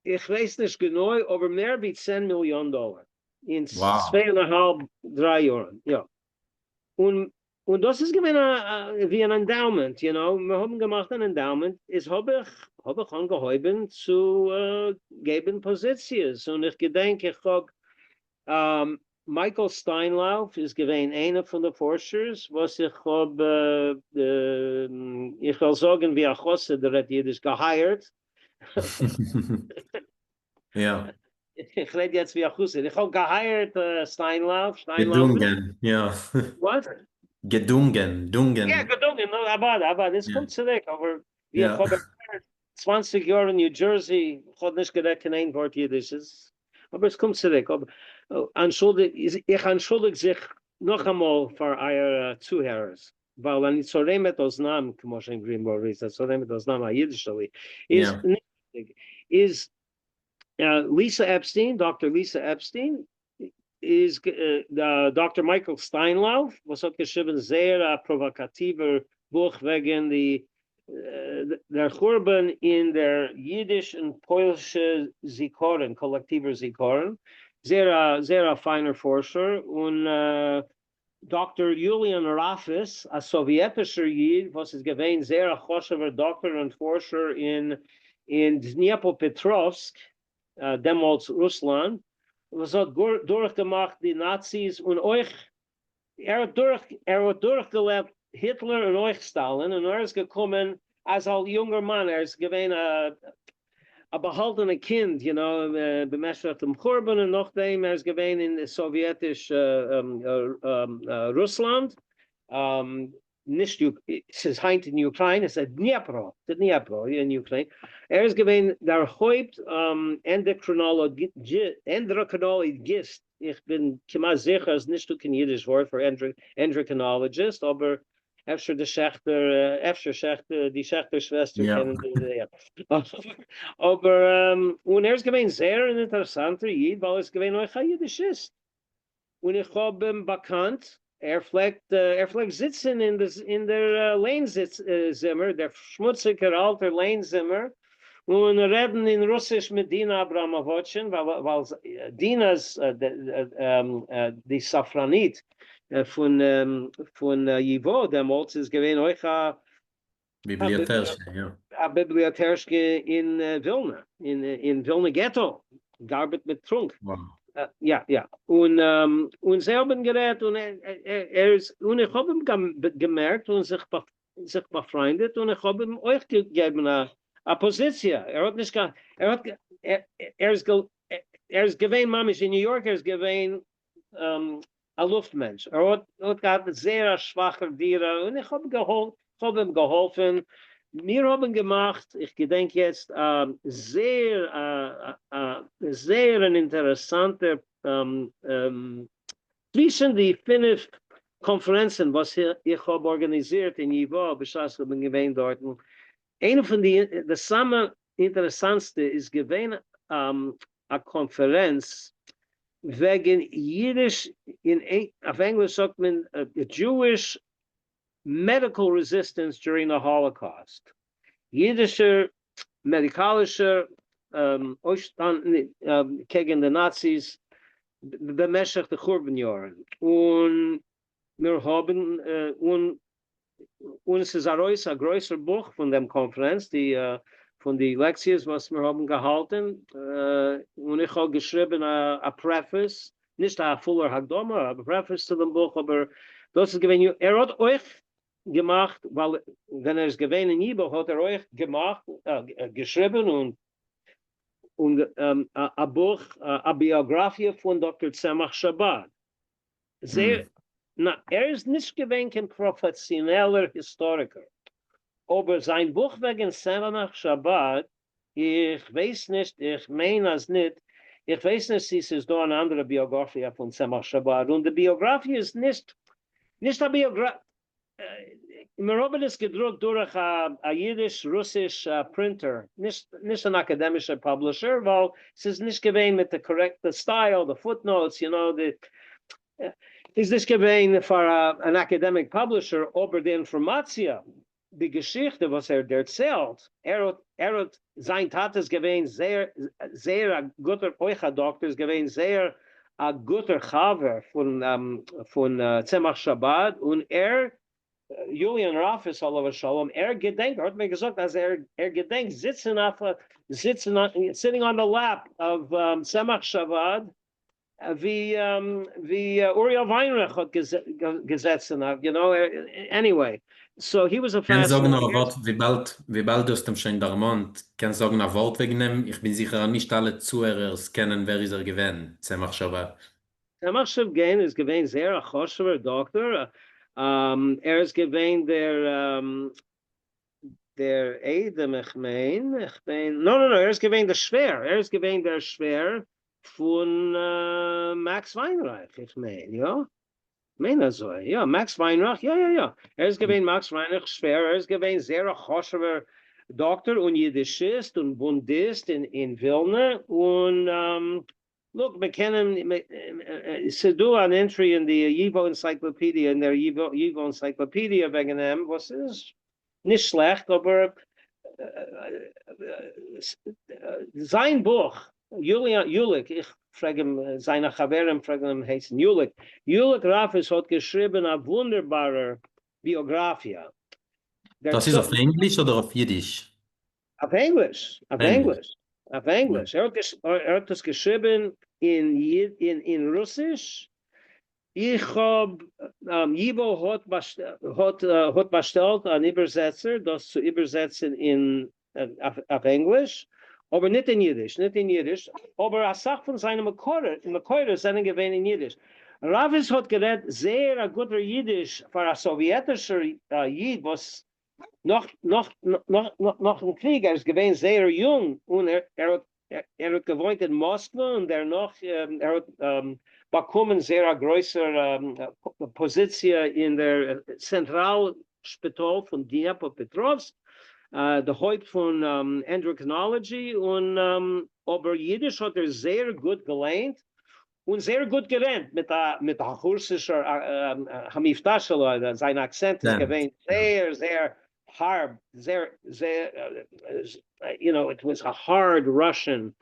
איך ווייס נישט גענוי, אבער מער ווי 10 מיליאן דאלער אין 2.5, 3 יארן, יא. און דאס איז געווען ווי אן endowment, מיר האבן געמאכט אן endowment, איז האב איך אנגעהויבן צו געבן פאזיציעס, און איך געדענק איך האב, מייקל סטיינלאוף איז געווען איינער פון די פארשערס, וואס איך האב, איך וועל זאגן ווי א חסיד רעדט אידיש, גע hired. איך רעד יעצט ווי א חסיד. איך האב גע hired סטיינלאוף. געדונגען, יא. וואס? געדונגען, דונגען. יא, געדונגען, אבער, אבער, דאס קומט צוריק, אבער ווי איך האב 20 יאר אין ניו דזשערסי, איך האב נישט גערעדט קיין איין ווארט אידיש, אבער עס קומט צוריק. אבער, אנטשולדיג, איך אנטשולדיג זיך נאכאמאל פאר אייערע צוהערערס, ווייל אני צורם את אוזנם, כמו שאומרים בעברית, צורם את אוזנם היידיש שלי, איז, איז ליסא עפסטין, דאקטער ליסא עפסטין, איז דאקטער מייקל סטיינלאוף, וואס האט געשריבן זייער א פראוואקאטיווער בוך וועגן די דער חורבן אין דער אידיש און פוילישע זיכרון, קאלעקטיווער זיכרון, זייער א זייער א פיינער פארשער, און דאקטער יוליאן ראפיס, א סאוויעטישער איד וואס איז געווען זייער א חשוב'ער דאקטער און פארשער אין דניעפראפעטראווסק, דעמאלטס רוסלאנד, וואס האט דורכגעמאכט די נאציס און אויך ער האט דורכגעלעבט היטלער און אויך סטאלין, און ער איז געקומען אז א יונגערמאן, ער איז געווען א באהאלטענע קינד, במשך דעם חורבן, און נאכדעם ער איז געווען אין סאוויעטיש רוסלאנד, נישט, ס'איז היינט אין אוקריינע, ס'איז דניעפרא, דניעפרא אין אוקריינע, ער איז געווען דער הויפט endocrinologist, איך בין כמעט זיכער אז נישטא קיין אידיש ווארט פאר endocrinologist, אבער אפשר די שעכטער, אפשר שעכטער, די שעכטער שוועסטער קענען די, אבער, און ער איז געווען זייער אן אינטערעסאנטער איד, ווייל ער איז געווען אויך א אידישיסט. און איך האב אים באקאנט, ער פלעגט זיצן אין דער ליין-צימער, דער שמוציגער אלטער ליין-צימער, און רעדן אין רוסיש מיט דינה אבראמאוויטשן, ווייל דינה'ס, די ספרנית פון ייווא דעמאלטס איז געווען אויך א ביבליאטערשקע, יא. א ביבליאטערשקע אין ווילנע, אין ווילנע געטא, געארבעט מיט טרונק. יא, יא. און זיי האבן גערעדט, און ער איז, און איך האב אים געמערקט און זיך באפריינדעט, און איך האב אים אויך געגעבן א פאזיציע. ער האט נישט קיין, ער האט, ער איז געווען ממש אין ניו יארק, ער איז געווען א לופט מענטש. ער האט געהאט זייער א שוואכער דירה, און איך האב אים געהאלפן. מיר האבן געמאכט, איך געדענק יעצט, זייער זייער אן אינטערעסאנטער, צווישן די פינף קאנפערענצן וואס איך האב ארגאניזירט אין ייווא בשעת איך בין געווען דארטן, איינע פון די סאמע אינטערעסאנטסטע איז געווען א קאנפערענץ וועגן אידיש, אין אויף ענגליש זאגט מען Jewish Medical Resistance during the Holocaust, אידישער מעדיקאלישער אויפשטאנד קעגן די נאציס במשך די חורבן יארן, און מיר האבן און עס איז ארויס א גרויסער בוך פון דעם קאנפערענץ, די פון די לעקציעס וואס מיר האבן געהאלטן, און איך האב געשריבן א preface, נישט א פולער הקדמה, א preface צו דעם בוך, אבער דאס איז געווען, ער האט אויך געמאכט, ווייל ווען ער איז געווען אין ייווא האט ער אויך געמאכט, געשריבן און א בוך, א ביאגראפיע פון דאקטער צמח שאבאד. זייער, נא, ער איז נישט געווען קיין פראפעסיאנעלער היסטאריקער, אבער זיין בוך וועגן צמח שאבאד, איך ווייס נישט, איך מיין אז ניט, איך ווייס נישט צי ס'איז דא אן אנדערע ביאגראפיע פון צמח שאבאד, און די ביאגראפיע איז נישט א ביאגרא, מיר האבן עס געדרוקט דורך א אידיש-רוסיש printer, נישט אן אקאדעמישער publisher, ווייל ס'איז נישט געווען מיט די קארעקטע style, די footnotes, די איז נישט געווען פאר אן academic publisher, אבער די אינפארמאציע. די געשיכטע וואס ער דערציילט, ער האט ער האט זיין טאטע איז געווען זייער זייער א גוטער אויך א דאקטער איז געווען זייער א גוטער חבר פון פון צמח שבד און ער יוליאן ראפעס עליו השלום ער געדענקט ער האט מיר געזאגט אז ער ער געדענקט זיצן אויף זיצן sitting on the lap of צמח שבד ווי ווי אוריאל וויינרייך האט געזעצן אויף you know anyway so he was a קענסט זאגן נאר א ווארט וויבאלד וויבאלד דו האסט אים שוין דערמאנט, קענסט זאגן א ווארט וועגן אים? איך בין זיכער אז נישט אלע צוהערערס קענען ווער איז ער געווען צמח שבד. צמח שבגן איז געווען זייער א חשובער דאקטאר, ער איז געווען דער דער איידעם איך מיין, איך מיין, no no no ער איז געווען דער שווער, ער איז געווען דער שווער פון מעקס וויינרייך איך מיין, יא? מיין אזוי, יא, מעקס וויינרייך, יא יא יא, ער איז געווען מעקס וויינרייך'ס שווער, ער איז געווען זייער א חשוב'ער דאקטאר און יידישיסט און בונדיסט אין ווילנע, און look, מען קען אים, ס'איז דא אן entry אין די ייוואו encyclopedia, אין דער ייוואו encyclopedia וועגן אים, וואס איז נישט שלעכט, אבער זיין בוך, יוליק, איך פרעג אים, זיינע חברים פרעגן אים הייסן יוליק, יוליק ראפעס האט געשריבן א וואונדערבארער ביאגראפיע. דאס איז אויף ענגליש אדער אויף אידיש? אויף ענגליש, אויף ענגליש, אויף ענגליש, ער האט עס געשריבן אין רוסיש, איך האב, ייוואו האט באשטעלט אן איבערזעצער דאס צו איבערזעצן אין אויף ענגליש, אבער ניט אין אידיש, ניט אין אידיש, אבער אסאך פון זיינע מקורות זענען געווען אין אידיש. ראוויס האט גערעדט זייער א גוטער אידיש פאר א סאוויעטישער איד וואס נאך נאך נאך נאכן קריג, ער איז געווען זייער יונג און ער האט ער האט געוואוינט אין מאסקווע און דערנאך ער האט באקומען זייער א גרויסער פאזיציע אין דער צענטראל שפיטאל פון דניעפראפעטראווסק, די הויפט פון endocrinology, און אבער אידיש האט ער זייער גוט געליינט און זייער גוט גערעדט מיט א מיט א רוסישער המבטא שלו, זיין אקצענט איז געווען זייער זייער הארב, זייער זייער you know it was a hard Russian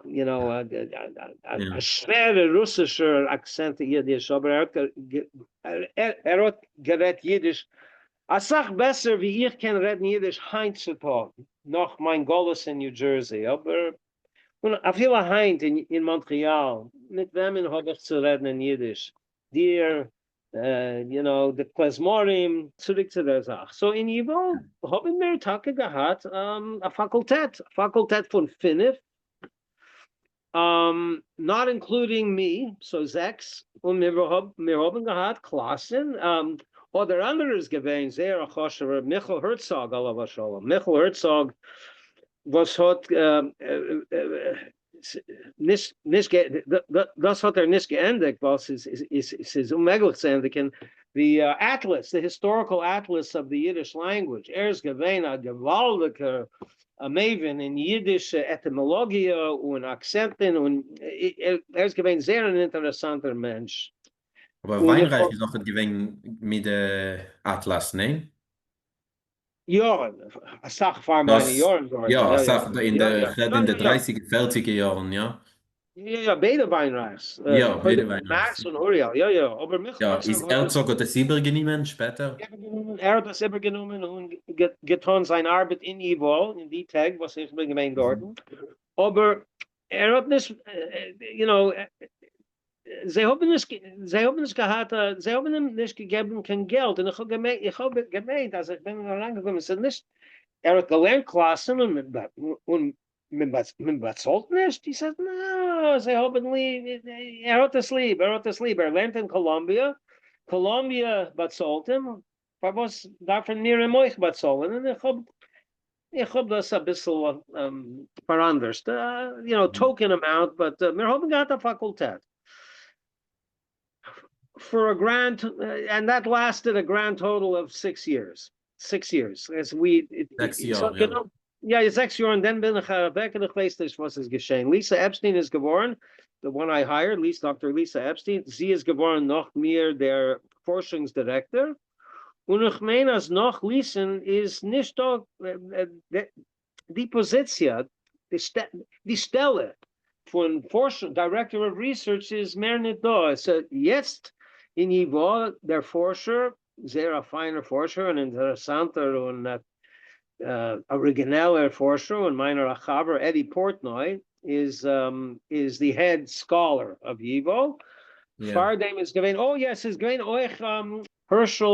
you know א שווערע רוסישער אקצענט אידיש, אבער ער האט ער האט גערעדט אידיש אסאך בעסער ווי איך קען רעדן אידיש היינט צו טאג נאך מיין גלות אין ניו דזשערסי, אבער און אפילו היינט אין מאנטריאל, מיט וועמען האב איך צו רעדן אין אידיש? דיר, you know, די קלעזמארים, צוריק צו דער זאך. so אין ייוואו האבן מיר טאקע געהאט א פאקולטעט, א פאקולטעט פון פינף, not including me, so זעקס, און מיר האבן געהאט קלאסן, אדער אנדערער איז געווען זייער א חשוב'ער, מיכל הערצאג עליו השלום, מיכל הערצאג וואס האט נישט נישט דאס האט ער נישט געענדיגט ווייל ס'איז אוממעגליך צו ענדיגן די atlas, די historical atlas of the Yiddish language, ער איז געווען א געוואלדיגער מבין אין אידישע עטימאלאגיע און אקצענטן און ער איז געווען זייער אן אינטערעסאנטער מענטש. אבער וויינרייך איז אויכעט געווען מיט די אטלאס, ניין? יא, אסאך פאר מיינע יארן דארט. יא, אסאך, אין די, כ'רעד אין די דרייסיגער פערציגער יארן, יא. יא יא, ביידע וויינרייכס. יא, ביידע וויינרייכס. מעקס און אוריאל, יא יא, אבער מיכל יא, איז הערצאג האט עס איבערגענימען שפעטער? ער האט עס איבערגענומען און געטון זיין ארבעט אין ייוואו אין די טעג וואס איך בין געווען דארטן, אבער ער האט נישט, you know, זיי האבן נישט, זיי האבן נישט געהאט א, זיי האבן אים נישט געגעבן קיין געלט, און איך האב געמיינט, איך האב געמיינט אז איך בין אריינגעקומען, ס'איז נישט, ער האט געלערנט קלאסן און און מען באצאלט נישט? he said no, זיי האבן ליב, ער האט עס ליב, ער האט עס ליב, ער לערנט אין קאלאמביע, קאלאמביע באצאלט אים, פארוואס דארפן מיר אים אויך באצאלן, און איך האב איך האב דאס אביסל פאראנדערשט, you know, token amount, but מיר האבן געהאט א פאקולטעט for a grand, and that lasted a grand total of six years, six years, as we, זעקס יאר, יא. יא, זעקס יאר, און דען בין איך אוועק און איך ווייס נישט וואס איז געשען. ליסא עפשטיין איז געווארן, the one I hired, Lisa, Doctor ליסא עפשטיין, זי איז געווארן נאך מיר דער פארשונגס דירעקטאר. און איך מיין אז נאך ליסען איז נישט דא די פאזיציע, די שטעלע פון פארשונג, director of research איז מער ניט דא, עס איז יעצט אין ייווא דער פארשער, זייער א פיינער פארשער און אינטערעסאנטער און אריגינעלער פארשער און מיינער א חבר עדי פארטנוי איז איז די head scholar of ייווא, פאר דעם איז געווען, oh yes איז געווען אויך הערשל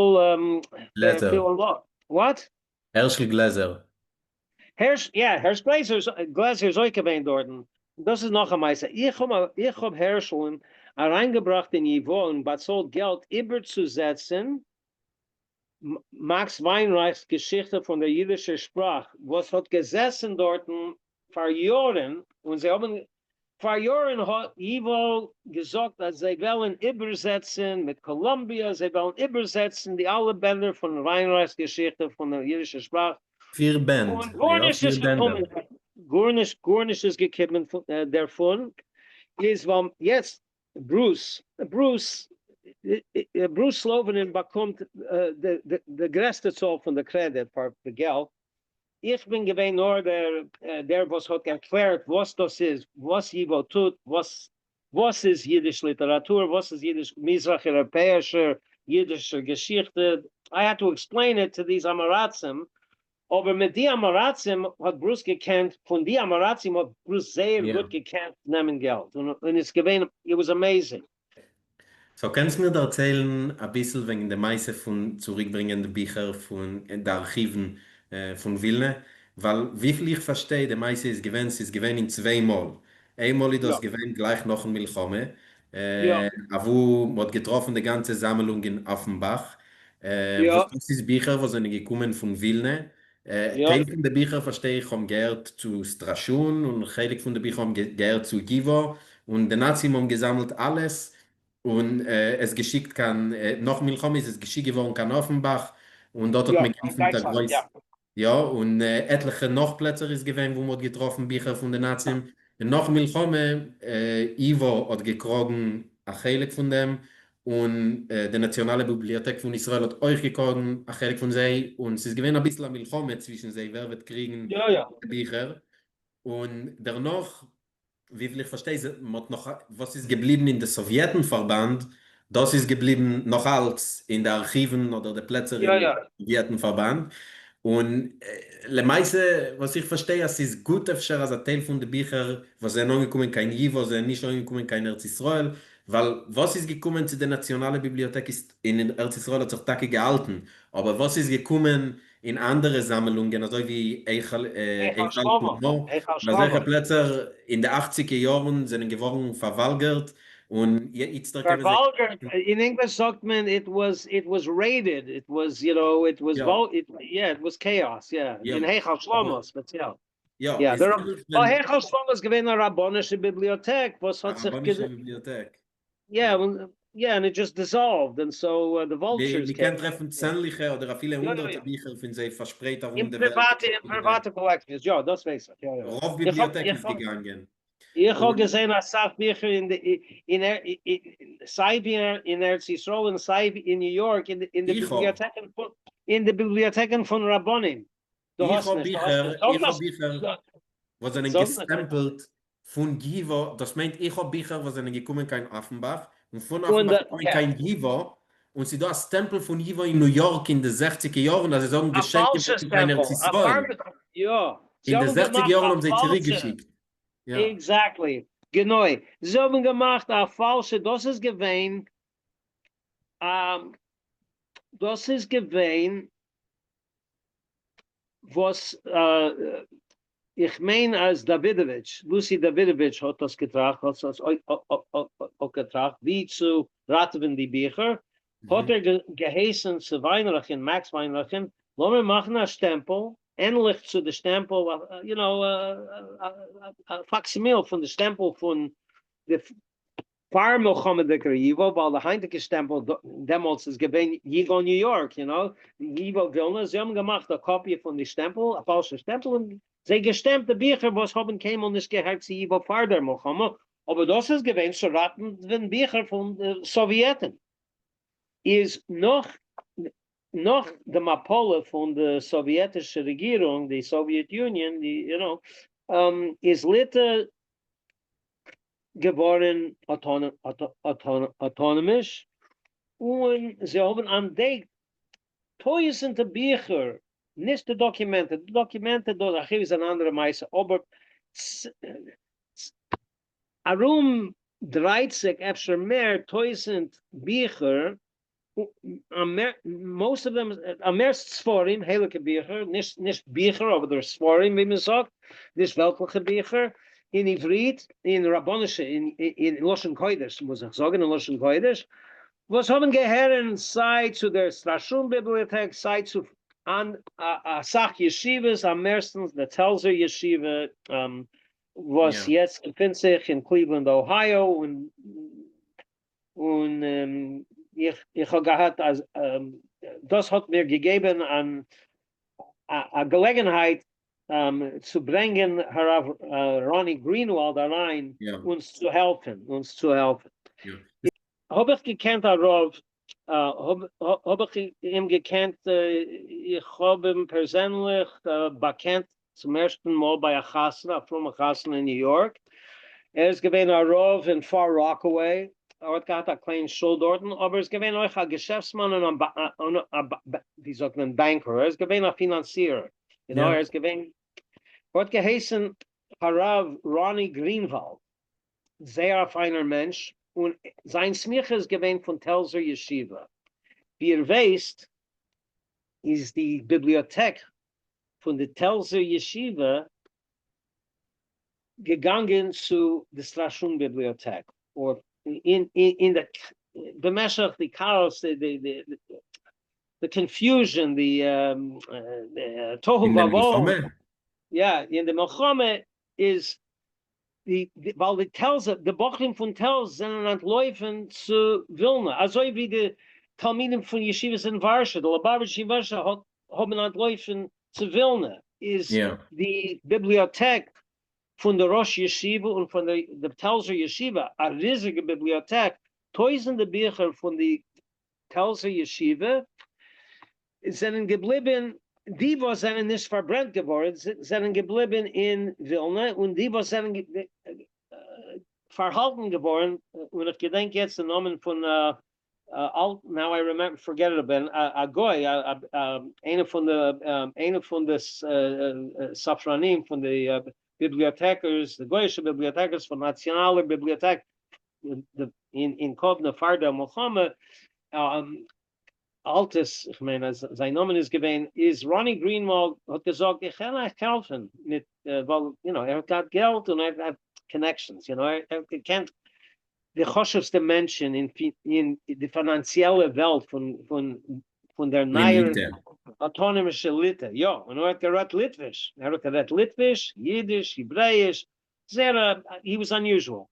גלעזער. What? הערשל גלעזער. הערש, יא, הערש גלעזער, גלעזער איז אויך געווען דארטן. דאס איז נאך א מעשה. איך האב, איך האב הערשל'ן אריינגעבראכט אין ייווא און באצאלט געלט איבערצוזעצן מאקס וויינרייך'ס געשיכטע פון דער אידישער שפראך, וואס האט געזעסן דארטן פאר יארן, און זיי האבן פאר יארן האט ייווא געזאגט אז זיי וועלן איבערזעצן מיט קאלאמביע, זיי וועלן איבערזעצן די אלע בענדער פון וויינרייך'ס געשיכטע פון דער אידישער שפראך, פיר בענד, און גארנישט איז געקומען, גארנישט גארנישט איז געקומען דערפון, איז ווייל יעצט ברוס, ברוס, ברוס סלאווינען באקומט די גרעסטע צאל פון די קרעדיט פאר די געלט, איך בין געווען נאר דער דער וואס האט ערקלערט וואס דאס איז, וואס ייווא טוט, וואס וואס איז אידיש ליטעראטור, וואס איז אידיש מזרח אירופעאישער אידישער געשיכטע, I had to explain it to these עם הארצים, אבער מיט די עם הארצים האט ברוס געקענט, פון די עם הארצים האט ברוס זייער גוט געקענט נעמען געלט, און איז געווען, it was amazing. So קענסט מיר דערציילן אביסל וועגן די מעשה פון צוריקברענגען די ביכער פון די ארכיוון פון ווילנע? ווייל וויפיל איך פארשטיי די מעשה איז געווען ס'איז געווען אין צוויי מאל, איינמאל איז דאס געווען גלייך נאכן מלחמה אוואו מ'האט געטראפן די גאנצע זאמעלונג אין אפענבאך, וואס דאס איז ביכער וואס זענען געקומען פון ווילנע, טייל פון די ביכער פארשטיי איך האבן געהערט צו סטראשון און חלק פון די ביכער האבן געהערט צו ייווא, און די נאצים האבן געזאמלט אלעס און עס געשיקט קיין, נאכן מלחמה איז עס געשיקט געווארן קיין אפענבאך און דארט האט מען געעפנט א גרויס, יא, און עטליכע נאך פלעצער איז געווען וואו מ'האט געטראפן ביכער פון די נאצים, און נאכן מלחמה ייווא האט געקראגן א חלק פון דעם, און די נאציאנאלע ביבליאטעק פון ישראל האט אויך געקראגן א חלק פון זיי, און ס'איז געווען אביסל א מלחמה צווישן זיי ווער וועט קריגן די ביכער, און דערנאך וויפיל איך פארשטיי איז מ'האט נאך וואס איז געבליבן אין די סאוויעטן פארבאנד, דאס איז געבליבן נאך אלץ אין די ארכיוון אדער די פלעצער אין סאוויעטן פארבאנד, און למעשה וואס איך פארשטיי אז ס'איז גוט אפשר אז א טייל פון די ביכער וואס זענען אנגעקומען קיין ייווא זענען נישט אנגעקומען קיין ארץ ישראל, ווייל וואס איז געקומען צו די נאציאנאלע ביבליאטעק אין ארץ ישראל האט זיך טאקע געהאלטן, אבער וואס איז געקומען אין אנדערע זאמעלונגען אזוי ווי היכל שלמה און אזעלכע פלעצער אין די אכציגע יארן זענען געווארן פארוואלגערט און איצטער קען מען זיי. פארוואלגערט, אין ענגליש זאגט מען it was it was raided, it was you know it was yeah it was chaos yeah, אין היכל שלמה ספעציעל. יא, איז ווייל היכל שלמה איז געווען א רבנישע ביבליאטעק וואס האט זיך. א רבנישע ביבליאטעק. יא, יא, and it just dissolved, and so the vultures came. מ'קען טרעפן צענדליכע אדער אפילו הונדערטער ביכער פון זיי פארשפרייט ארום די וועלט. אין פריוואטע קאלעקציעס, יא, דאס ווייס איך, יא יא. רוב ביבליאטעק איז געגאנגען. איך האב געזען אסאך ביכער אין די, סיי ווי אין ארץ ישראל און סיי ווי אין ניו יארק, אין די ביבליאטעקן פון, אין די ביבליאטעקן פון רבנים. דו האסט נישט, איך האב ביכער וואס זענען געסטעמפלט פון ייווא, דאס מיינט איך האב ביכער וואס זענען געקומען קיין אפענבאך, און פון אפענבאך געקומען קיין ייווא, און ס'איז דא א סטעמפל פון ייווא אין ניו יארק אין די זעכציגע יארן אז זיי זאגן געשענקט געווארן קיין ארץ ישראל, אין די זעכציגע יארן האבן זיי צוריק געשיקט. Exactly, גענוי, זיי האבן געמאכט א פאלשע, דאס איז געווען, דאס איז געווען וואס איך מיין אז דאווידאוויטש, לוסי דאווידאוויטש האט דאס געטראכט, האט דאס אויפגעטראכט ווי צו ראטעווען די ביכער, האט ער געהייסן צו וויינרייכן, מעקס וויינרייכן, לאמיר מאכן א שטעמפל, ענליך צו די שטעמפל, you know, א facsimile פון די שטעמפל פון די פאר מלחמה'דיגער ייווא, ווייל די היינטיגע שטעמפל דעמאלטס איז געווען ייווא ניו יארק, you know, ייווא ווילנא, זיי האבן געמאכט א קאפיע פון די שטעמפל, א פאלשע שטעמפל, און זיי געשטעמפט די ביכער וואס האבן קיינמאל נישט געהערט צו ייווא פאר דער מלחמה, אבער דאס איז געווען צו ראטעווען ביכער פון די סאוויעטן. איז נאך. נאך די מפלה פון די סאוויעטישע רעגירונג, די Soviet Union, די you know, איז ליטע געווארן אטאנאמיש, און זיי האבן אנטדעקט טויזענטע ביכער, נישט די דאקומענטן, די דאקומענטן דאס ארכיוו איז אן אנדערע מעשה, אבער ארום 30 אפשר מער טויזענט ביכער, most of them, אממערסט ספרים, הייליגע ביכער, נישט ביכער אבער ספרים ווי מען זאגט, נישט וועלטליכע ביכער, אין עברית, אין רבנישע, אין לשון קודש מוז איך זאגן, אין לשון קודש, וואס האבן געהערן סיי צו דער סטראשון ביבליאטעק, סיי צו אסאך ישיבות, אממערסטנס די טעלזער ישיבה, וואס יעצט געפינט זיך אין קליוולענד אוהייאו, און איך האב געהאט אז דאס האט מיר געגעבן א געלעגנהייט צו ברענגען הרב ראני גרינוואלד אריין אונז צו העלפן, אונז צו העלפן. האב איך געקענט א רב, האב איך אים געקענט, איך האב אים פערזענליך באקענט צום ערשטן מאל ביי א חתונה, א פרומע חתונה אין ניו יארק, ער איז געווען א רב אין פאר ראקעוועי, ער האט געהאט א קליין שול דארטן, אבער ער איז געווען אויך א געשעפטסמאן און א, ווי זאגט מען, banker, ער איז געווען א פינאנצירער, you know, ער איז געווען, ער האט געהייסן הרב ראני גרינוואלד, זייער א פיינער מענטש, און זיין סמיכה איז געווען פון טעלזער ישיבה, ווי איר ווייסט איז די ביבליאטעק פון די טעלזער ישיבה געגאנגען צו די סטראשון ביבליאטעק, אין די במשך די כאאס, די confusion, די תוהו ובוהו, יא, אין די מלחמה איז די ווייל די טעלזער, די בחורים פון טעלז זענען אנטלויפן צו ווילנא, אזוי ווי די תלמידים פון ישיבות אין ווארשע, די ליובאוויטשער אין ווארשע האבן אנטלויפן צו ווילנא, איז די ביבליאטעק פון די ראש ישיבה און פון די טעלזער ישיבה, א ריזיגע ביבליאטעק, טויזענדע ביכער פון די טעלזער ישיבה זענען געבליבן, די וואס זענען נישט פארברענט געווארן זענען געבליבן אין ווילנע, און די וואס זענען פארהאלטן געווארן, און איך געדענק יעצט די נאמען פון אלט, now I remember, forget it, א גוי, איינער פון די, איינער פון די ספרנים, פון די ביבליאטעקערס, די גוי'אישע ביבליאטעקערס פון נאציאנאלער ביבליאטעק אין קאוונע פאר דער מלחמה, אלטעס, איך מיין אז זיין נאמען איז געווען, איז ראני גרינוואלד האט געזאגט איך קען אייך העלפן מיט, ווייל you know ער האט געהאט געלט און ער האט געהאט connections, you know ער האט געקענט די חשובסטע מענטשן אין די פינאנציעלע וועלט פון דער נייער אטאנאמישע ליטע, יא, און ער האט גערעדט ליטוויש, ער האט גערעדט ליטוויש, אידיש, העברעאיש, זייער א, he was unusual,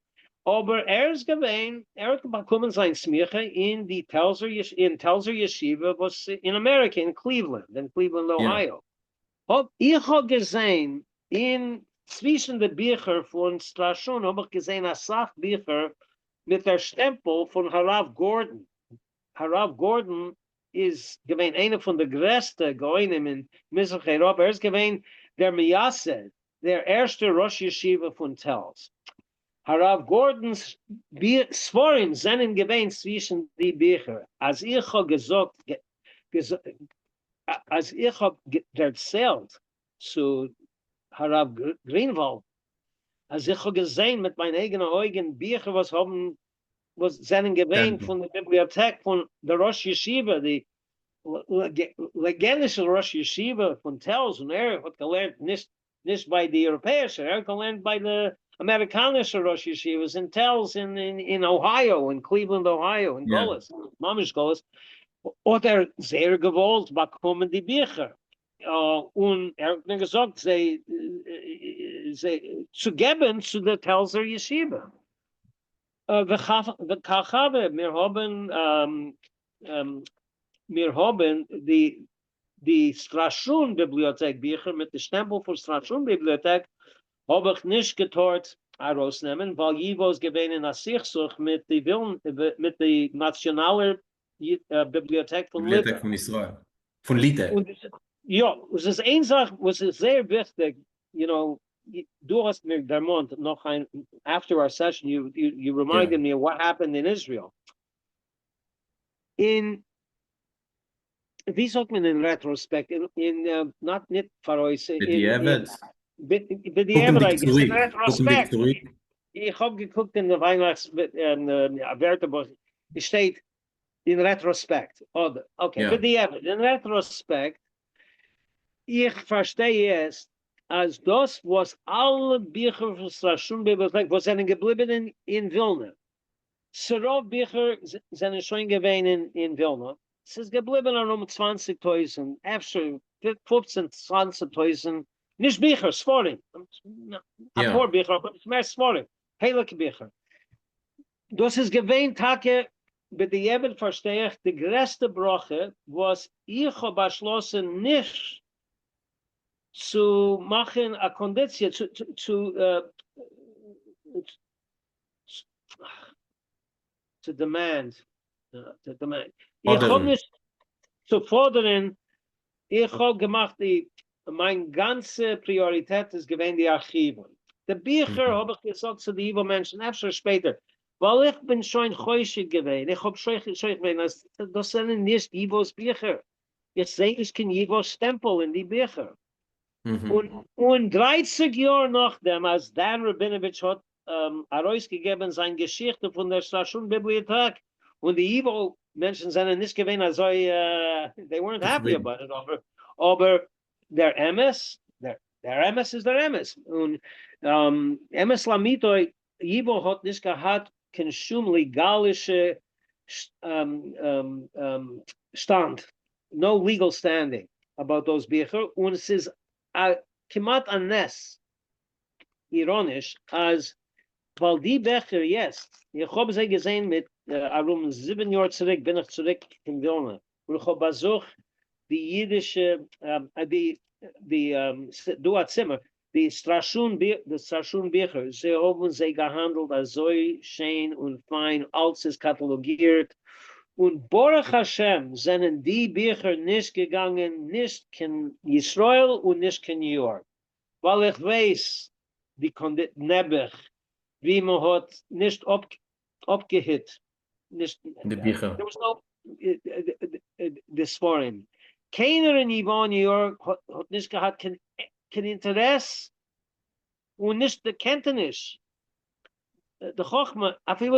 אבער ער איז געווען, ער האט באקומען זיין סמיכה אין די טעלזער אין טעלזער ישיבה וואס אין אמעריקע אין קליוולענד, אין קליוולענד אוהייאו, האב איך האב געזען אין צווישן די ביכער פון סטראשון האב איך געזען אסאך ביכער מיט דער שטעמפל פון הרב גארדאן, הרב גארדאן איז געווען איינער פון די גרעסטע גאונים אין מזרח אייראפע, ער איז געווען דער מייסד דער ערשטער ראש ישיבה פון טעלז. הרב גארדאן'ס ספרים זענען געווען צווישן די ביכער. אז איך האב געזאגט אז איך האב דערציילט צו הרב גרינוואלד אז איך האב געזען מיט מיין אייגענע אויגן ביכער וואס האבן וואס זענען געווען פון די ביבליאטעק פון די ראש ישיבה, די לעגענדישע ראש ישיבה פון טעלז, און ער האט געלערנט נישט נישט ביי די אייראפעאישע, ער האט געלערנט ביי די אמעריקאנישע ראש ישיבות אין טעלז אין אוהייאו, אין קליוולענד אוהייאו, אין גלות, ממש גלות, האט ער זייער געוואלט באקומען די ביכער, און ער האט מיר געזאגט זיי זיי צו געבן צו די טעלזער ישיבה. וכך הוה, מיר האבן מיר האבן די די סטראשון ביבליאטעק ביכער מיט די שטעמפל פון סטראשון ביבליאטעק האב איך נישט געטארט ארויסנעמען ווייל ייווא איז געווען אין א סכסוך מיט די מיט די נאציאנאלער ביבליאטעק פון ליטע. ביבליאטעק פון ישראל. פון ליטע. און יא, עס איז איין זאך וואס איז זייער וויכטיג, you know, דו האסט מיר דערמאנט נאך איין, after our session you you reminded me what happened in Israel. אין, ווי זאגט מען אין retrospect, אין, not ניט פאראויס, אין, בדיעבד? בדיעבד, קוקנדיג צוריק, קוקנדיג צוריק. איך האב געקוקט אין די וויינרייך'ס ווערטערבוך, עס שטייט אין retrospect, אדער, okay, בדיעבד, אין retrospect, איך פארשטיי יעצט אז דאס וואס אלע ביכער פון סטראשון ביבליאטעק וואס זענען געבליבען אין ווילנע, ס'רוב ביכער זענען שוין געווען אין ווילנא, ס'איז געבליבען ארום 20 טויזענט, אפשר 15 20 טויזענט, נישט ביכער, ספרים, אפאר ביכער, אבער מער ספרים, הייליגע ביכער. דאס איז געווען טאקע בדיעבד פארשטיי איך די גרעסטע ברכה וואס איך האב באשלאסן נישט צו מאכן א קאנדיציע צו צו demand, איך האב נישט צו פאדערן, איך האב געמאכט די, מיין גאנצע פריאריטעט איז געווען די ארכיוון, די ביכער האב איך געזאגט צו די ייווא מענטשן אפשר שפעטער, ווייל איך בין שוין חושד געווען, איך האב שוין חושד געווען אז דאס זענען נישט ייווא'ס ביכער, איך זע נישט קיין ייווא סטעמפל אין די ביכער. און 30 יאר נאכדעם אז דען ראבינאוויטש האט ארויסגעגעבן זיין געשיכטע פון דער סטראשון ביבליאטעק, און די ייווא מענטשן זענען נישט געווען אזוי, they weren't happy about it, אבער דער אמת, דער אמת איז דער אמת, און אמת לאמיתו, ייווא האט נישט געהאט קיין שום לעגאלישע שטאנד, no legal standing about those ביכער, און ס'איז א כמעט א נס, איראניש, אז ווייל די ביכער יעצט, איך האב זיי געזען מיט ארום 7 יאר צוריק בין איך צוריק פון ווילנא, און איך האב באזוכט די אידישע, די די דא א צימער, די סטראשון די סטראשון ביכער, זיי האבן זיי געהאנדלט אזוי שיין און פיין, אלץ איז קאטאלאגירט, און ברוך השם זענען די ביכער נישט געגאנגען נישט קיין ישראל און נישט קיין ניו יארק, ווייל איך ווייס די נעבעך ווי מען האט נישט אפגעהיט נישט די ביכער. די ספרים. קיינער אין ייווא ניו יארק האט נישט געהאט קיין אינטערעס און נישט די קענטעניש, די חכמה אפילו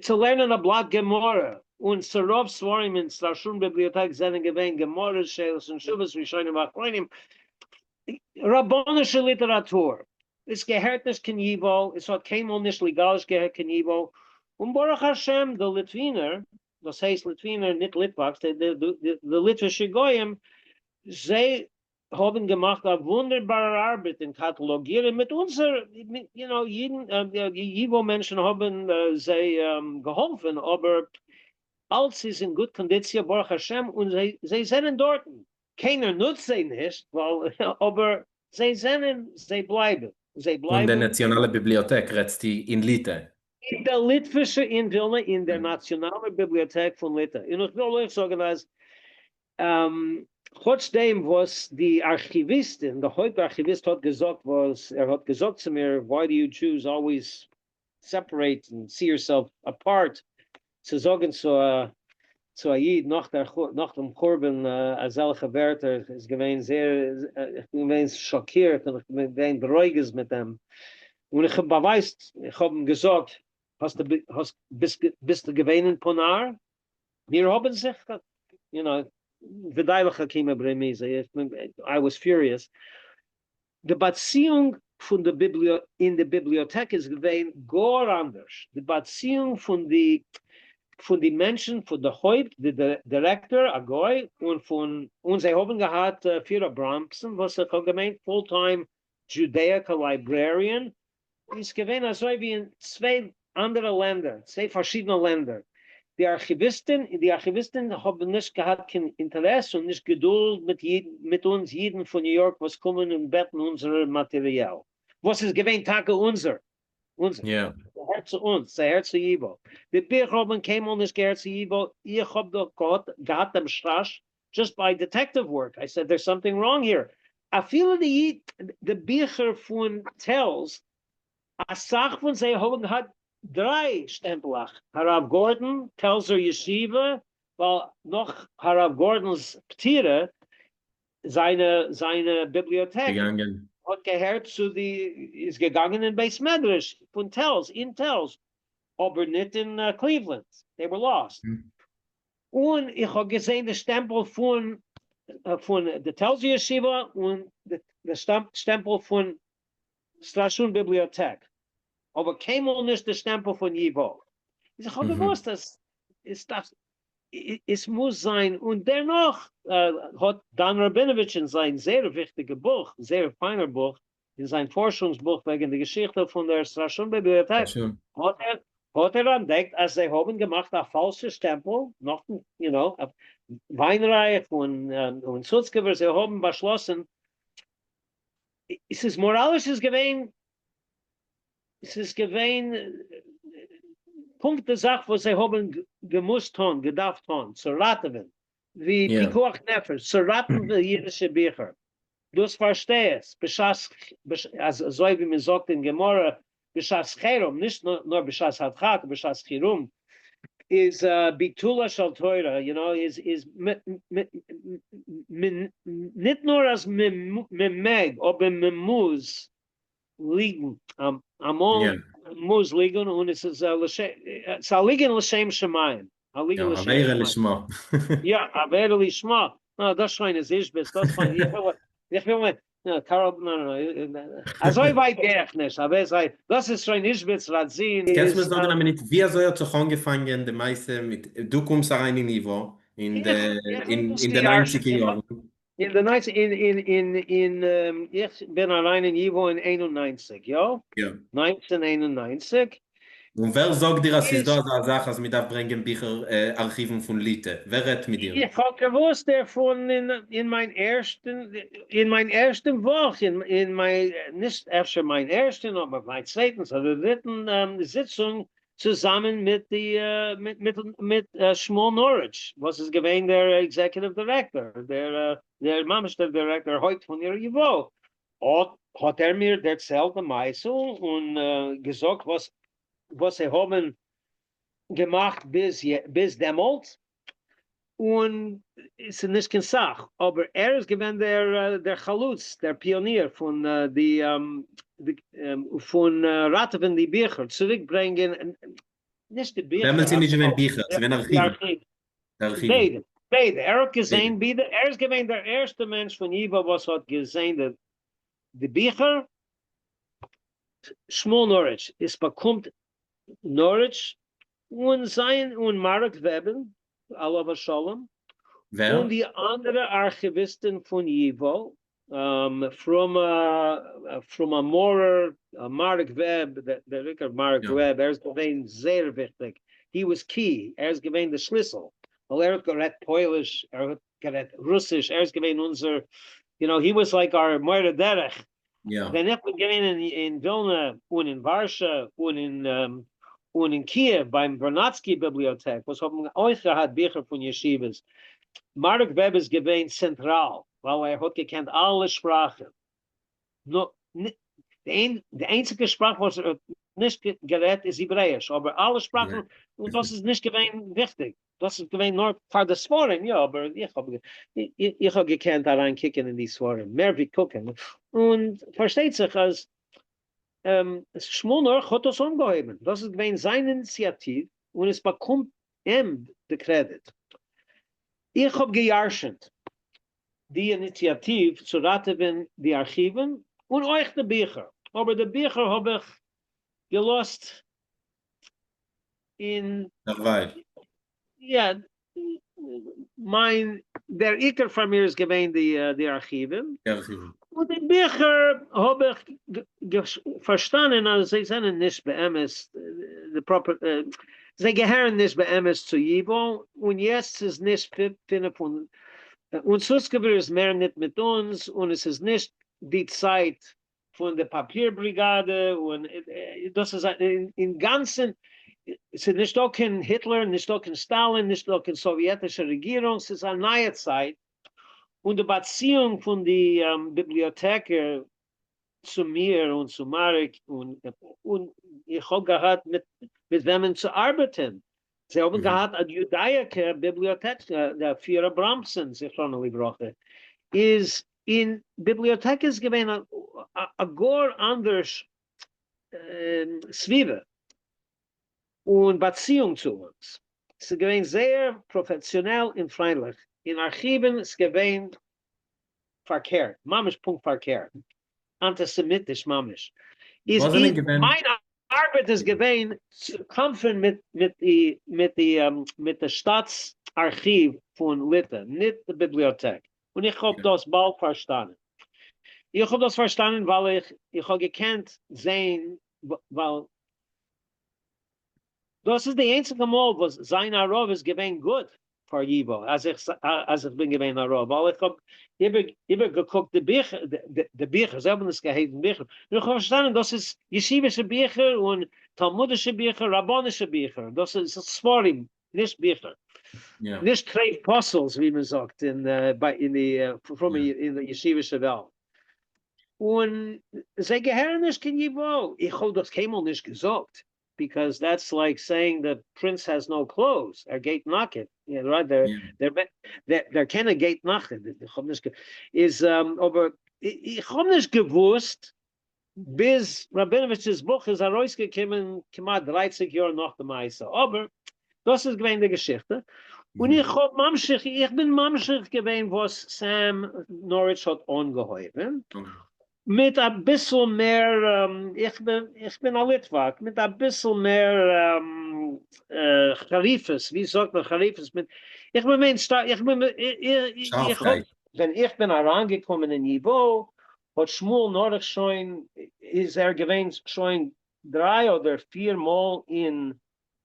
צו לערנען א בלאט גמרא, און ס'רוב ספרים אין סטראשון ביבליאטעק זענען געווען גמרות, שאלות און תשובות, ראשונים ואחרונים, רבנישע ליטעראטור. עס געהערט נישט קיין ייווא, עס האט קיינמאל נישט לעגאליש געהערט קיין ייווא, און ברוך השם די ליטווינער, דאס הייסט ליטווינער ניט ליטוואקס, די ליטווישע גויים, זיי האבן געמאכט א וואונדערבארער ארבעט אין קאטאלאגירן מיט אונזער, you know, אידן, ייווא מענטשן האבן זיי געהאלפן, אבער אלץ איז אין גוט קאנדיציע ברוך השם, און זיי זענען דארטן. קיינער נוצט זיי נישט, ווייל, אבער זיי זענען, זיי בלייבן, זיי פון דער בלייבן. נאציאנאלער ביבליאטעק רעדסטו אין ליטע? אין דער ליטווישע אין ווילנע, אין דער נאציאנאלער ביבליאטעק פון ליטע. און איך וויל אויך זאגן אז כאטש דעם וואס די ארכיוויסטין, די הויפט ארכיוויסט האט געזאגט וואס ער האט געזאגט צו מיר, why do you choose always separate and see yourself apart, צו זאגן צו א צו א איד נאך דער נאך דעם חורבן אזעלכע ווערטער איז געווען זייער, איך בין געווען שאקירט און איך בין געווען ברוגז מיט אים, און איך האב באווייזט, איך האב אים געזאגט, האסטו האסט ביסט ביסטו געווען אין פאנאר? מיר האבן זיך, you know, ודי לחכימא ברמיזא, I was furious, די באציאונג פון די אין די ביבליאטעק איז געווען גאר אנדערש, די באציאונג פון די פון די מענטשן, פון די הויפט, די דירעקטאר, א גוי, און פון, און זיי האבן געהאט פירא בראמפסן, וואס איך האב געמיינט full time Judaica librarian, איז געווען אזוי ווי אין צוויי אנדערע לענדער, צוויי פארשידענע לענדער. די ארכיוויסטן, די ארכיוויסטן האבן נישט געהאט קיין אינטערעס און נישט געדולד מיט אידן, מיט אונז אידן פון ניו יארק וואס קומען און בעטן אונזערע מאטעריאל, וואס איז געווען טאקע אונזער, אונזער, ס'געהערט צו אונז, ס'געהערט צו ייווא. די ביכער האבן קיינמאל נישט געהערט צו ייווא, איך האב דאך געהאט דעם חשש. just by detective work, I said there's something wrong here, אפילו די די ביכער פון טעלז, אסאך פון זיי האבן געהאט דריי שטעמפלעך, הרב גארדאן, טעלזער ישיבה, ווייל נאך הרב גארדאן'ס פטירה, זיינע זיינע ביבליאטעק האט געהערט צו די איז געגאנגען אין בית מדרש פון טעלז אין טעלז אבער ניט אין קליוולענד, they were lost. און איך האב געזען די שטעמפל פון פון די טעלזער ישיבה און די שטעמפל פון סטראשון ביבליאטעק, אבער קיינמאל נישט די שטעמפל פון ייווא. איז איך האב געוואוסט אז עס דארף עס מוז זיין, און דערנאך האט דן ראבינאוויטש אין זיין זייער וויכטיגע בוך, זייער פיינער בוך, אין זיין פארשונגס בוך וועגן די געשיכטע פון דער סטראשון ביבליאטעק, האט ער האט ער אנטדעקט אז זיי האבן געמאכט א פאלשע שטעמפל נאכן you know וויינרייך און און סוצקעווער זיי האבן באשלאסן ס'איז מאראליש איז געווען ס'איז געווען פונקט די זאך וואס זיי האבן געמוזט טון, געדארפט טון, צו ראטעווען, ווי פיקוח נפש, צו ראטעווען די אידישע ביכער. דאס פארשטיי איך, בשעת, אזוי ווי מען זאגט אין גמרא, בשעת חירום, נישט נאר בשעת הדחק, בשעת חירום, איז ביטולה של תורה, you know, איז איז ניט נאר אז מען מעג, אבער מען מוז ליגן, אמאל מוז ליגן און עס איז א ליגן לשם שמים, א ליגן לשם שמים. עבירה לשמה. יא, עבירה לשמה, נא, דאס שוין איז איזשביץ, דאס שוין, איך וויל נא, קארל, נא, נא, אזוי ווייט גיי איך נישט, אבער זיי, דאס איז שוין איזשביץ ראדזין. קענסט מיר זאגן א מינוט ווי אזוי האט זיך אנגעפאנגען די מעשה מיט דו קומסט אריין אין ייווא אין די ניינציגער יארן? אין די ניינציג, אין אין אין אין איך בין אריין אין ייווא אין 91, יא? יא. 1991. און ווער זאגט דיר אז ס'איז דא אזא זאך אז מ'דארף ברענגען ביכער ארכיוון פון ליטע? ווער רעדט מיט דיר? איך האב געוואוסט דערפון אין מיין ערשטן אין מיין ערשטן וואך אין אין מיין נישט אפשר מיין ערשטן אבער מיין צווייטנס אדער דריטן זיצונג צוזאמען מיט די מיט מיט מיט שמואל נאריטש וואס איז געווען דער executive director דער דער ממש דער דירעקטאר הויפט פון ייווא האט האט ער מיר דערציילט די מעשה און געזאגט וואס וואס זיי האבן געמאכט ביז ביז דעמאלט, און ס'איז נישט קיין סאך, אבער ער איז געווען דער דער חלוץ, דער פיאניר פון די פון ראטעווען די ביכער, צוריק ברענגען, נישט די ביכער, דעמאלטס איז נישט געווען ביכער, ס'איז געווען ארכיוון. ארכיוון. ביידע, ביידע, ער האט געזען ביידע, ער איז געווען דער ערשטער מענטש פון ייווא וואס האט געזען די די ביכער, שמואל נאריטש, עס באקומט נאריטש און זיין און מארק וועבען עליו השלום, און די אנדערע ארכיוויסטען פון ייווא, פרומא מורר, מארק וועב, דער עיקר מארק וועב, ער איז געווען זייער וויכטיג, he was key, ער איז געווען די שליסל, ווייל ער האט גערעדט פויליש, ער האט גערעדט רוסיש, ער איז געווען אונזער, you know, he was like our מורה דרך, ווען איך בין געווען אין ווילנע און אין ווארשע און אין און אין קיעוו ביים ווערנאדסקי ביבליאטעק וואס האבן אויך געהאט ביכער פון ישיבות, מארק וועב איז געווען צענטראל ווייל ער האט געקענט אלע שפראכן, די איינציגע שפראך וואס ער האט נישט גערעדט איז העברעיש, אבער אלע שפראכן, און דאס איז נישט געווען וויכטיג. דאס איז געווען נאר פאר די ספרים, יא, אבער איך האב איך האב געקענט אריין קוקען אין די ספרים מער ווי קוקען, און פארשטייט זיך אז שמואל נח האט דאס אנגעהויבען, דאס איז געווען זיין איניציאטיוו און עס באקומט אים די קרעדיט. איך האב געירשנט די איניציאטיוו צו ראטעווען די ארכיוון און אויך די ביכער, אבער די ביכער האב איך געלאזט אין. דערווייל. יא, מיין, דער עיקר פאר מיר איז געווען די די ארכיוון. די ארכיוון. און די ביכער האב איך פארשטאנען אז זיי זענען נישט באמת די proper, זיי געהערן נישט באמת צו ייווא, און יעצט איז נישט פינף און, און סוצקעווער איז מער ניט מיט אונז, און עס איז נישט די צייט פון די פאפיר בריגאדע, און דאס איז אינגאנצן, ס'איז נישטא קיין היטלער, נישטא קיין סטאלין, נישטא קיין סאוויעטישע רעגירונג, ס'איז א נייע צייט. און די באציאונג פון די ביבליאטעקער צו מיר און צו מאריק, און איך האב געהאט מיט וועמען צו ארבעטען, זיי האבן געהאט א יודאיקע ביבליאטעק, פיער אבראמסאן זכרונו לברכה, איז אין ביבליאטעק איז געווען א גאר אנדערש סביבה און באציאונג צו אונז, ס'איז געווען זייער פראפעסיאנעל און פריינדליך, אין ארכיוון איז געווען פארקערט, ממש פונקט פארקערט, אנטיסעמיטיש ממש, איז וואס זענען געווען? מיין ארבעט איז געווען צו קאמפן מיט מיט די מיט די מיט די שטאטס ארכיוו פון ליטע, ניט די ביבליאטעק, און איך האב דאס באלד פארשטאנען. איך האב דאס פארשטאנען ווייל איך איך האב געקענט זען ווייל דאס איז די איינציגע מאל וואס זיין א רב איז געווען גוט פאר ייווא אז איך אז איך בין געווען א רב ווייל איך האב איבער איבערגעקוקט די ביכער די ביכער זיי האבן עס געהייסן ביכער און איך האב פארשטאנען דאס איז ישיבישע ביכער און תלמודישע ביכער רבנישע ביכער דאס איז ספרים נישט ביכער נישט טרייף פסל'ס ווי מען זאגט אין ביי אין די פרומע אין די ישיבישע וועלט און זיי געהערן נישט קיין ייווא איך האב דאס קיינמאל נישט געזאגט because that's like saying the prince has no clothes, ער גייט נאקעט, right, דער דער דער קעניג גייט נאקעט, איך האב נישט איז אבער איך האב נישט געוואוסט ביז ראבינאוויטש'ס בוך איז ארויסגעקומען כמעט 30 יאר נאך די מעשה, אבער דאס איז געווען די געשיכטע, און איך האב ממשיך, איך בין ממשיך געווען וואס סעם נאריטש האט אנגעהויבן, מיט אביסל מער, איך בין איך בין א ליטוואק, מיט אביסל מער חריפות, ווי זאגט מען חריפות, מיט, איך בין מעין שטארק, איך בין, איך האב, ווען איך בין אריינגעקומען אין ייווא, האט שמואל נאריך שוין, איז ער געווען שוין דריי אדער פיר מאל אין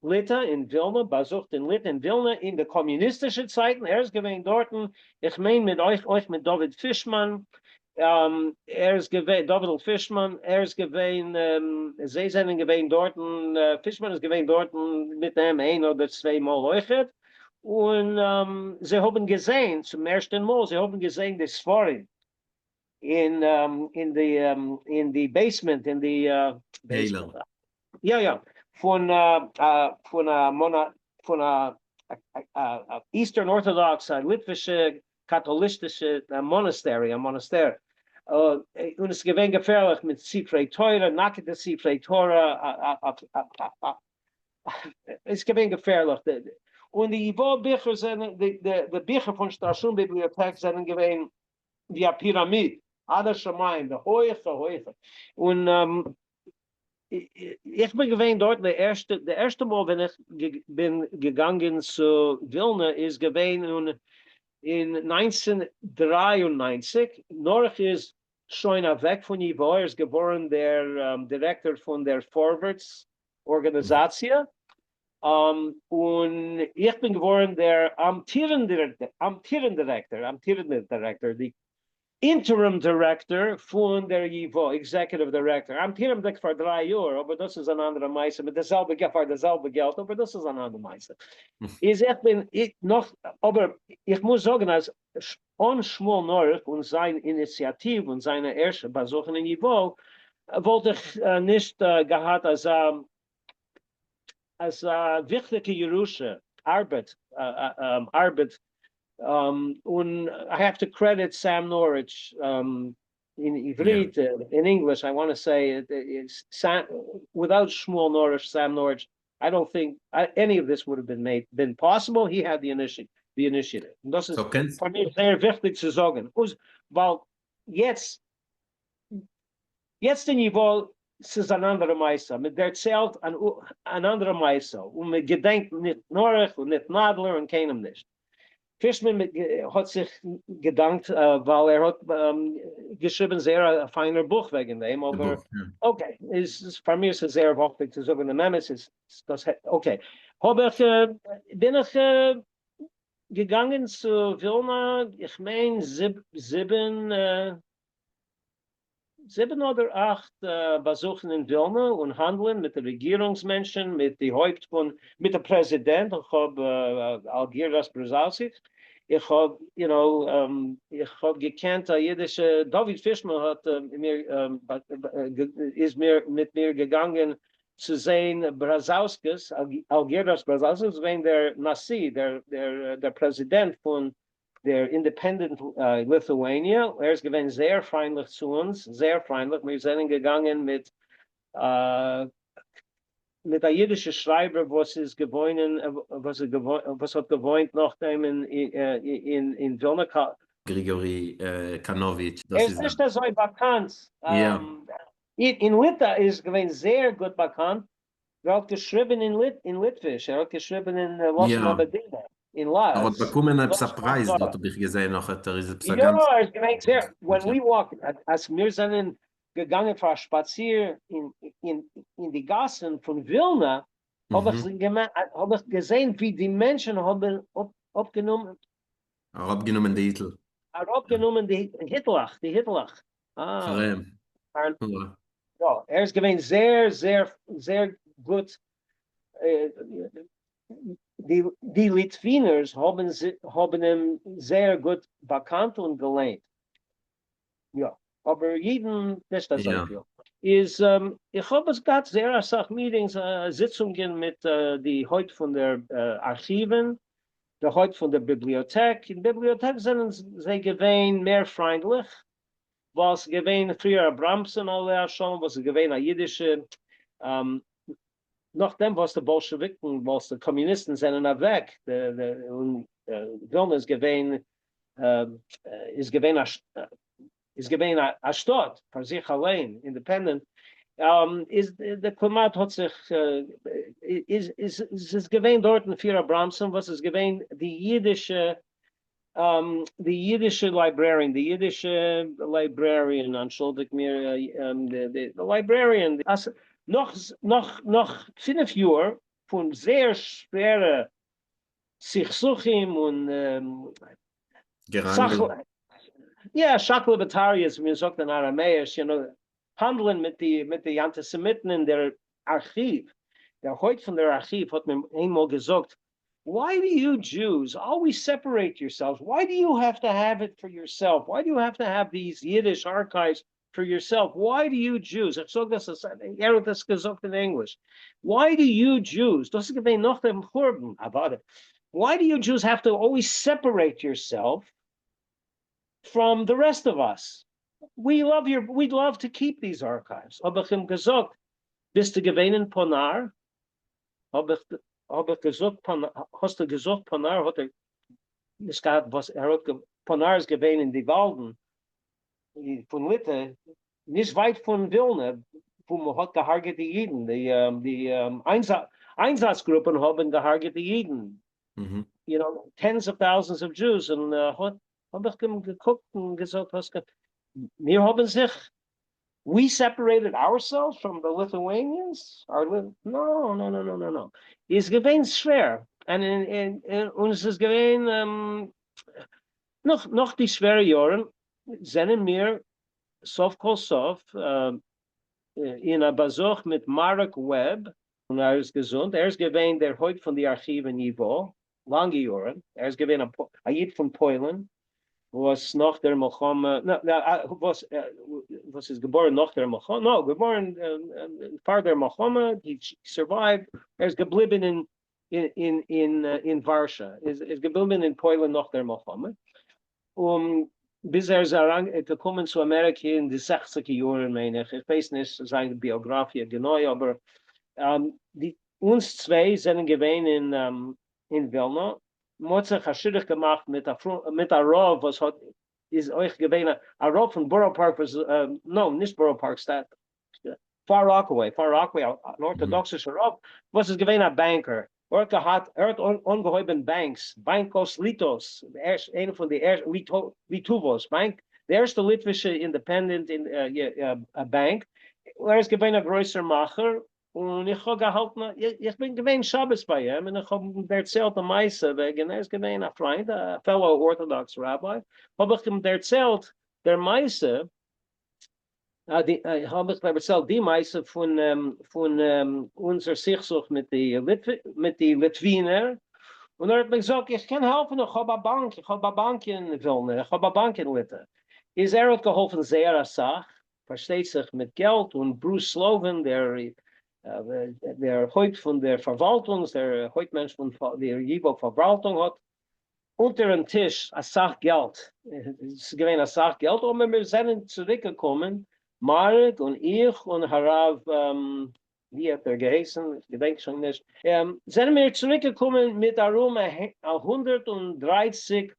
ליטא אין ווילנא, באזוכט אין ליטא אין ווילנא אין די קאמיוניסטישע צייטן, ער איז געווען דארטן, איך מיין מיט אויך אויך מיט דוד פישמאן, ער איז געווען, דוד'ל פישמאן, ער איז געווען, זיי זענען געווען דארטן, פישמאן איז געווען דארטן מיט אים איין אדער צוויי מאל אויכעט, און זיי האבן געזען צום ערשטען מאל, זיי האבן געזען די ספרים אין אין די אין די basement אין די basement יא יא פון פון א מאנא פון א Eastern Orthodox א ליטווישע קאטאליסטישע monastery א מאנאסטער און עס איז געווען געפערליך מיט ספרי תורה נאקעטע ספרי תורה עס איז געווען געפערליך און די ייווא ביכער זענען די ביכער פון שטראלזונד ביבליאטעק זענען געווען ווי א פיראמיד, עד השמים, די הויכע הויכע, און איך בין געווען דארט די ערשטע, די ערשטע מאל ווען איך בין געגאנגען צו ווילנע איז געווען אין 1993, נאריך איז שוין אוועק פון ייווא, ער איז געווארן דער דירעקטאר פון דער פארווערטס ארגאניזאציע, און איך בין געווארן דער אמטירנדער דירעקטאר, אמטירנדער דירעקטאר, די interim director פון דער ייווא, executive director, אמטירנדיג פאר 3 יאר, אבער דאס איז אן אנדערע מעשה, מיט די זעלבע געלט, פאר די זעלבע געלט, אבער דאס איז אן אנדערע מעשה. איז איך בין נאך, אבער איך מוז זאגן אז אן שמואל נאריך און זיין איניציאטיוו און זיינע ערשטע באזוכן אין ייווא, וואלט איך נישט געהאט אזא אזא וויכטיגע ירושה ארבעט ארבעט און I have to credit Sam Norich אין עברית אין English I want to say without שמואל נאריש Sam Norich I don't think any of this would have been made been possible he had the initiative און דאס איז פאר מיר זייער וויכטיג צו זאגן ווייל יעצט יעצט אין ייווא ס'איז אן אנדערע מעשה, מען דערציילט אן אנדערע מעשה, און מען געדענקט ניט נאריך און ניט נאדלער און קיינעם נישט. פישמאן האט זיך געדאנקט ווייל ער האט געשריבען זייער א פיינער בוך וועגען דעם, אבער okay, איז פאר מיר ס'איז זייער וויכטיג צו זאגען דעם אמת, איז דאס okay. האב איך, בין איך געגאנגען צו ווילנא, איך מיין זיבען 7 אדער 8 באזוכן אין ווילנא און האנדלען מיט די רעגירונגס מענטשן, מיט די הויפט פון, מיט די פרעזידענט, איך האב אלגירדאס ברוזאוסקיס, איך האב, you know, איך האב געקענט א אידישע, דוד פישמאן האט מיר, איז מיר מיט מיר געגאנגען צו זעהן בראזאוסקעס, אלגירדאס בראזאוסקעס איז געווען דער נשיא, דער פרעזידענט פון דער independent Lithuania, ער איז געווען זייער פריינדליך צו אונז, זייער פריינדליך, מיר זענען געגאנגען מיט מיט א אידישע שרייבער וואס איז געוואוינען וואס האט געוואוינט נאכדעם אין ווילנא. גריגארי קאנאוויטש, דאס איז. ער איז נישט אזוי באקאנט. אין ליטא איז געווען זייער גוט באקאנט, ער האט געשריבען אין ליטוויש, ער האט געשריבען אין לשון המדינה, אין לאז. ער האט באקומען עפעס א פרייז דארט האב איך געזעהן נאך ער איז עפעס א גאנץ. יא ער איז געווען זייער, when we walk, אז מיר זענען געגאנגען פאר א שפאציר אין די גאסן פון ווילנא, האב איך געזעהן ווי די מענטשן האבן אפגענומען. אראפגענומען די היטל. אראפגענומען די היטלעך, די היטלעך. פאר אים. יא, ער איז געווען זייער זייער זייער גוט, די ליטווינערס האבן אים זייער גוט באקאנט און געליינט. יא, אבער אידן נישט אזויפיל. איז איך האב עס געהאט זייער אסאך meetings, זיצונגען מיט די הויפט פון דער ארכיווען, די הויפט פון דער ביבליאטעק, אין ביבליאטעק זענען זיי געווען מער פריינדליך, ווייל ס'איז געווען פריער אבראמסאן עליה השלום וואס איז געווען א אידישע, נאכדעם וואס די באלשעוויקן, וואס די קאמיוניסטן זענען אוועק, און ווילנא איז געווען איז געווען א איז געווען א שטאט פאר זיך אליין, independent, איז די קלימאט האט זיך איז איז איז געווען דארטן פיר אבראמסאן וואס איז געווען די אידישע די אידישע librarian, די אידישע librarian, אנטשולדיגט מיר, די librarian, נאך נאך נאך 5 יאר פון זייער שווערע סכסוכים און געראנגל. יא, שקלא וטריא'ס ווי מען זאגט אין אראמעיש, you know, האנדלען מיט די מיט די אנטיסעמיטן אין דער ארכיוו. דער הויפט פון דער ארכיוו האט מיר איינמאל געזאגט, Why do you Jews always separate yourselves? Why do you have to have it for yourself? Why do you have to have these Yiddish archives for yourself? Why do you Jews? איך זאג דאס, ער האט עס געזאגט אין ענגליש. Why do you Jews, דאס איז געווען נאך דעם חורבן, אוודאי. Why do you Jews have to always separate yourself from the rest of us? We love your, we'd love to keep these archives. האב איך אים געזאגט, ביסטו געווען אין פאנאר? האב איך האב איך געזאגט האסטו געזאגט פאנאר? האט ער נישט געהאט וואס ער האט פאנאר איז געווען אין די וואלדן פון ליטע, נישט ווייט פון ווילנע, וואו מען האט געהארגעט די אידן, די די איינזאץ גרופען האבן געהארגעט די אידן, you know, tens of thousands of Jews, און האב איך אים געקוקט און געזאגט, האסט מיר האבן זיך, we separated ourselves from the Lithuanians? No, no, no, no, no, no. איז געווען שווער, און עס איז געווען, נאך נאך די שווערע יארן זענען מיר סוף כל סוף אין א באזוך מיט מארק וועב, און ער איז געזונט, ער איז געווען דער הויפט פון די ארכיוו אין ייווא לאנגע יארן, ער איז געווען א איד פון פוילן וואס נאך דער מלחמה, וואס וואס איז געבוירן נאך דער מלחמה, no, געבוירן פאר דער מלחמה, he survived, ער איז געבליבן אין אין אין אין ווארשא, איז איז געבליבן אין פוילן נאך דער מלחמה, און ביז ער איז אריין געקומען צו אמעריקע אין די זעכציגער יארן מיין איך, איך ווייס נישט זיין ביאגראפיע גענוי, אבער די אונז צוויי זענען געווען אין אין ווילנא, מ'האט זיך א שידוך געמאכט מיט א מיט א רב וואס האט איז אויך געווען א רב פון בארא פארק וואס no נישט בארא פארק סטעט פאר ראקעוועי, פאר ראקעוועי אן ארטאדאקסישע רב וואס איז געווען א banker, ער האט געהאט, ער האט אנגעהויבען banks, Bankas Litos, איינע פון די ערשטע, Lietuvos באנק, די ערשטע ליטווישע independent באנק, ער איז געווען א גרויסער מאכער, און איך האב געהאלטן, איך בין געווען שבת ביי אים און איך האב אים דערציילט א מעשה וועגן, ער איז געווען א פריינד, א fellow Orthodox rabbi, האב איך אים דערציילט דער מעשה, האב איך דערציילט די מעשה פון פון אונזער סכסוך מיט די מיט די ליטווינער, און ער האט מיר געזאגט, איך קען העלפן, איך האב א באנק, איך האב א באנק אין ווילנע, איך האב א באנק אין ליטע. איז ער האט געהאלפן זייער אסאך, פארשטייט זיך מיט געלט, און ברוס סלאווין, דער דער הויפט פון דער פארוואלטונג, דער הויפט מענטש פון דער ייוואו פארוואלטונג האט אונטערן טיש אסאך געלט, ס'איז געווען אסאך געלט, אבער מיר זענען צוריק געקומען, מארעק און איך און הרב ווי האט ער געהייסן, איך געדענק שוין נישט, זענען מיר צוריק געקומען מיט ארום א 130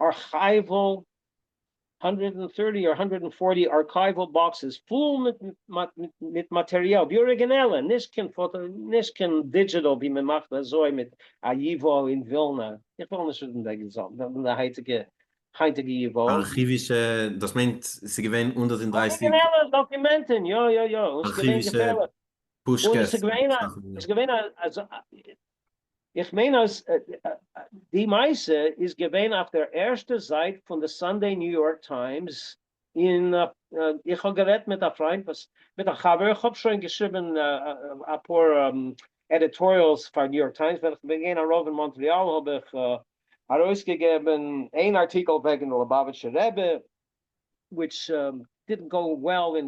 archival, 130 or 140 archival boxes פול מיט מאטעריאל, די אריגינעלע, נישט קיין פאטא, נישט קיין digital ווי מען מאכט אזוי מיט א ייוואו אין ווילנא, איך וויל נישט רעדן וועגן די היינטיגע היינטיגע ייוואו. ארכיווישע, דאס מיינט ס'איז געווען 130. אריגינעלע דאקומענטן, יא יא יא, און ס'איז געווען געפערליך. פושקעס. און ס'איז געווען א, ס'איז געווען א, איך מיין אז די מעשה איז געווען אויף דער ערשטע זייט פון די Sunday New York Times, אין איך האב גערעדט מיט א פריינט וואס, מיט א חבר, איך האב שוין געשריבן אפאר editorials פאר New York Times, ווען איך בין געווען א רב אין מאנטריאל האב איך ארויסגעגעבן איין ארטיקל וועגן די ליובאוויטשער רבי, which didn't go well in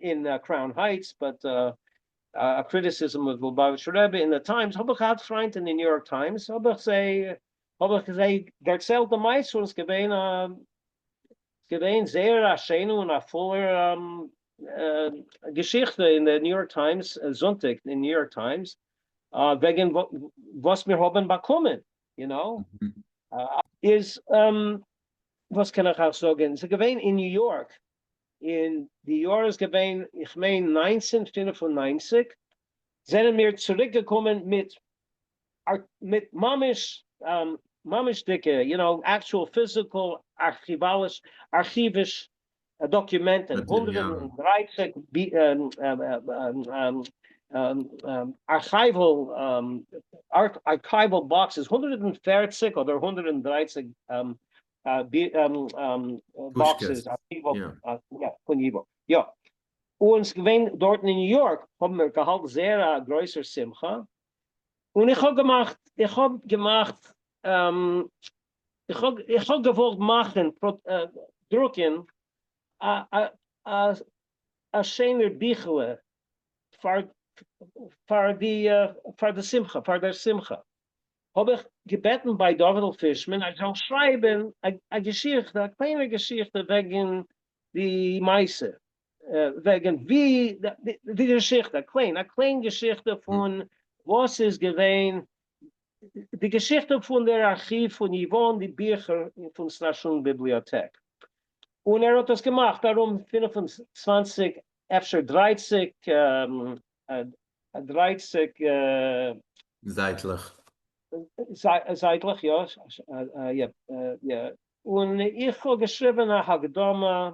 in Crown Heights, but a criticism of Lubavitcher Rebbe in the Times, האב איך געהאט פריינט אין די New York Times, האב איך זיי, האב איך זיי דערציילט די מעשה און עס געווען א, געווען זייער א שיינע און א פולער געשיכטע אין די New York Times, זונטאג אין New York Times, וועגן וואס מיר האבן באקומען, you know, איז וואס קען איך אייך זאגען, ס'איז געווען אין ניו יארק, אין די יאר איז געווען איך מיין 1995, זענען מיר צוריק געקומען מיט מיט ממש ממש'דיגע, you know, actual physical ארכיוואליש ארכיוויש דאקומענטען, 130 archival archival boxes, 140 אדער 130 boxes פון ייוואו, יא. און ס'איז געווען דארטן אין ניו יארק האבן מיר געהאלטן זייער א גרויסער שמחה, און איך האב געמאכט, איך האב געמאכט, איך האב, איך האב געוואלט מאכן, דרוקען א א א שענער ביכעלע פאר פאר די פאר די שמחה, פאר דער שמחה, האב איך געבעטן ביי דוד'ל פישמאן ער זאל שרייבען א געשיכטע, א קליינע געשיכטע וועגען די מעשה, וועגן ווי די געשיכטע, קליין, א קליין געשיכטע פון וואס איז געווען, די געשיכטע פון דער ארכיוו פון ייוואו און די ביכער פון סטראשון ביבליאטעק. און ער האט עס געמאכט ארום 25 אפשר 30 30 זייטלעך. זייטלעך, יא, יא. און איך האב געשריבען א הקדמה,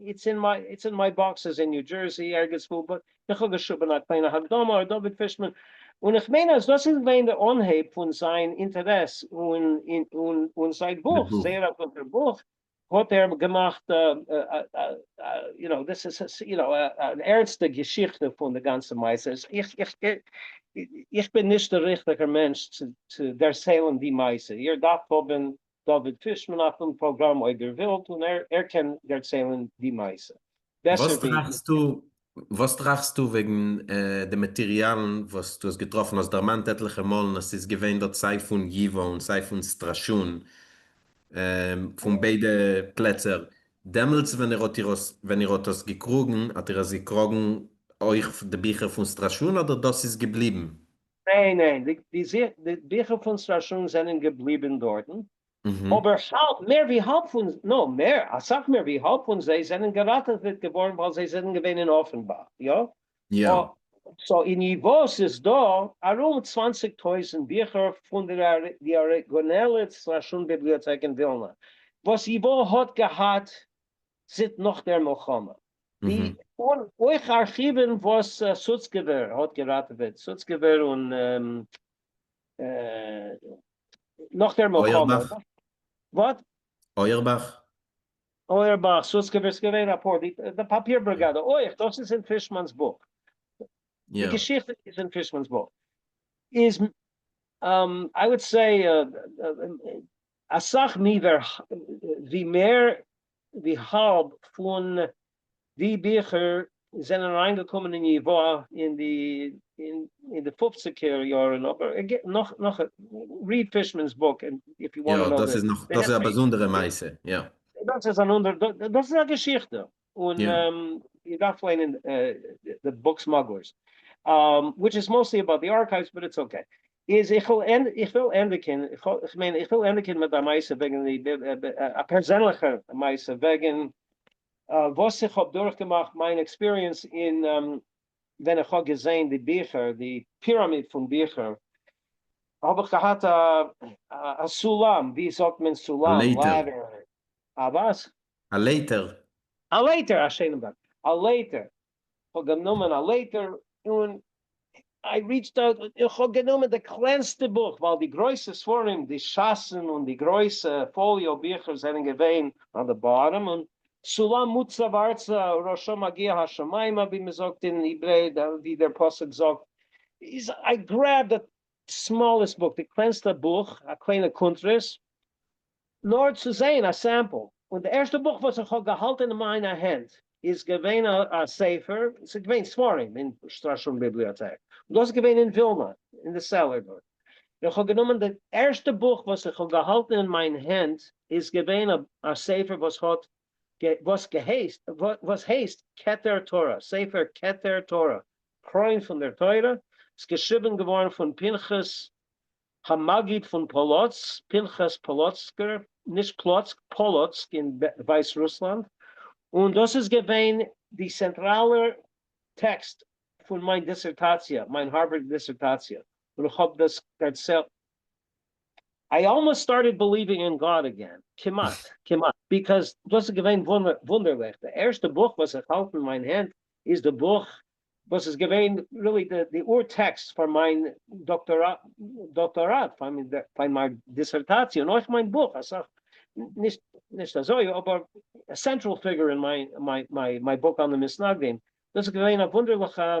it's in my, it's in my boxes אין ניו דזשערסי ערגעץ וואו, but איך האב געשריבען א קליינע הקדמה אויף דוד פישמאן, און איך מיין אז דאס איז געווען דער אנהייב פון זיין אינטערעס און און זיין בוך, זייער א גוטער בוך, האט ער געמאכט you know, דאס איז you know אן ערנסטע געשיכטע פון די גאנצע מעשה, איך איך איך בין נישט דער ריכטיגער מענטש צו צו דערציילן די מעשה, איר דארפט האבן דוד פישמאן אויף דעם פראגראם אויב איר ווילט, און ער ער קען דערציילן די מעשה בעסער וואס ווי איך. טראכסטו וואס טראכסטו וועגן די מאטעריאלן וואס דו האסט געטראפן? האסט דערמאנט עטליכע מאלן אז ס'איז געווען דארט סיי פון ייוואו און סיי פון סטראשון, פון ביידע פלעצער. דעמאלטס ווען איר האט איר עס ווען איר האט עס געקראגן, האט איר עס געקראגן אויך די ביכער פון סטראשון אדער דאס איז געבליבן? ניין ניין, די די ביכער פון סטראשון זענען געבליבן דארטן, אבער האלב, מער ווי האלב פון, נא, מער, אסאך מער ווי האלב פון זיי זענען געראטעוועט געווארן ווייל זיי זענען געווען אין אפענבאך, יא? יא. so אין ייוואו איז דא ארום 20,000 ביכער פון די אריגינעלע סטראשון ביבליאטעק אין ווילנא, וואס ייוואו האט געהאט זינט נאך דער מלחמה. די און אויך ארכיוון וואס סוצקעווער האט געראטעוועט, סוצקעווער און נאך דער מלחמה. אויערבאך? וואט? אויערבאך? אויערבאך, סוצקעווער, ס'איז געווען אפאר, די פאפיר בריגאדע אויך, דאס איז אין פישמאן'ס בוך. די געשיכטע איז אין פישמאן'ס בוך. איז. I would say אסאך מער ווי מער ווי האלב פון די ביכער זענען אריינגעקומען אין ייוואָ אין די אין די פופציגער יארן, אבער נאך נאך read Fishman's book if you want יא, דאס איז נאך, דאס איז א באזונדערע מעשה, יא. דאס איז אן אנדער, דאס איז א געשיכטע, און איר דארפט ליינען The Book Smugglers, which is mostly about the archives, but it's okay. איז איך וויל איך וויל ענדיגען, איך מיין איך וויל ענדיגען מיט א מעשה וועגן די, א פערזענליכע מעשה וועגן וואס איך האב דורכגעמאכט מיין experience אין ווען איך האב געזעהן די ביכער, די פיראמיד פון ביכער, האב איך געהאט א סולם, ווי זאגט מען סולם? לייטער. א וואס? א לייטער. א לייטער, א שיינעם ווארט, א לייטער, איך האב גענומען א לייטער און I reached out, איך האב גענומען די קלענסטע בוך, ווייל די גרויסע ספרים, די ש"ס'ן און די גרויסע folio ביכער זענען געווען on the bottom, און סולם מוצב ארצה ראשו מגיע השמימה, ווי מען זאגט אין העברעיש, ווי דער פסוק זאגט, איז I grabbed the smallest book, די קלענסטע בוך, א קליינע קונטרס, נאר צו זעהן א sample, און די ערשטע בוך וואס איך האב געהאלטען אין מיינע הענט איז געווען א ספר, ס'איז געווען ספרים אין שטראשון ביבליאטעק, און דאס איז געווען אין ווילנא אין די cellar דארט, און איך האב גענומען די ערשטע בוך וואס איך האב געהאלטען אין מיין הענט איז געווען א ספר וואס האט וואס געהייסט וואס הייסט כתר תורה, ספר כתר תורה, קרוין פון דער תורה, איז געשריבען געווארן פון פנחס המגיד פון פאלאצק, פנחס פאלאצקער, נישט פלאצק, פאלאצק אין ווייסרוסלאנד, און דאס איז געווען די צענטראלער טעקסט פון מיין דיסערטאציע, מיין הארווארד דיסערטאציע, און איך האב דאס דערציילט. I almost started believing in God again, כמעט, כמעט, because דאס איז געווען וואונדערליך, די ערשטע בוך וואס איך האלט אין מיין הענט איז די בוך וואס איז געווען really די אור טעקסט פאר מיין דאקטאראט, פאר מיין דיסערטאציע, און אויך מיין בוך, אסאך, נישט נישט אזוי, אבער א central figure אין מיין מיין book on the מתנגדים, דאס איז געווען א וואונדערליכע,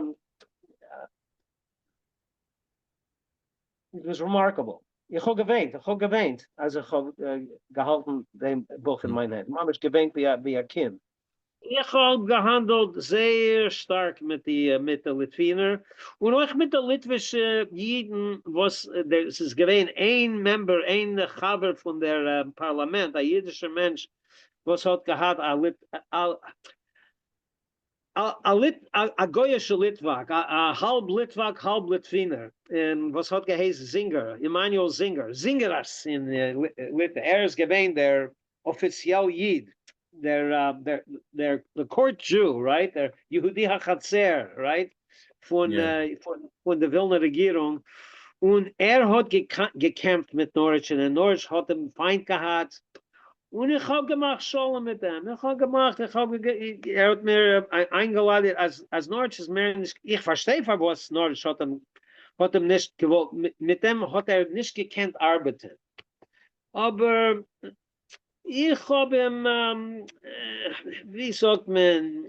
it was remarkable, איך האב געוויינט, איך האב געוויינט אז איך האב געהאלטן דעם בוך אין מיין הענט, ממש געוויינט ווי א קינד. איך האב געהאנדלט זייער שטארק מיט די מיט די ליטווינער, און אויך מיט די ליטווישע אידן, וואס ס'איז געווען איין member, איין חבר פון דער פארלאמענט, א אידישער מענטש וואס האט געהאט א א גוי'אישע ליטוואק, א האלב ליטוואק האלב ליטווינער, וואס האט געהייסט זינגער, עמנואל זינגער, זינגערס אין ליטע, ער איז געווען דער אפיציעל איד, דער דער court Jew, right, דער יהודי החצר, right, פון פון די ווילנע רעגירונג, און ער האט געקעמפט מיט נאריטש'ן און נאריטש האט אים פיינט געהאט, און איך האב געמאכט שלום מיט אים, איך האב געמאכט, איך האב, ער האט מיר איינגעלאדענט אז אז נאריטש איז מער נישט, איך פארשטיי פארוואס נאריטש האט אים האט אים נישט געוואלט, מיט אים האט ער נישט געקענט ארבעטען, אבער איך האב אים, ווי זאגט מען,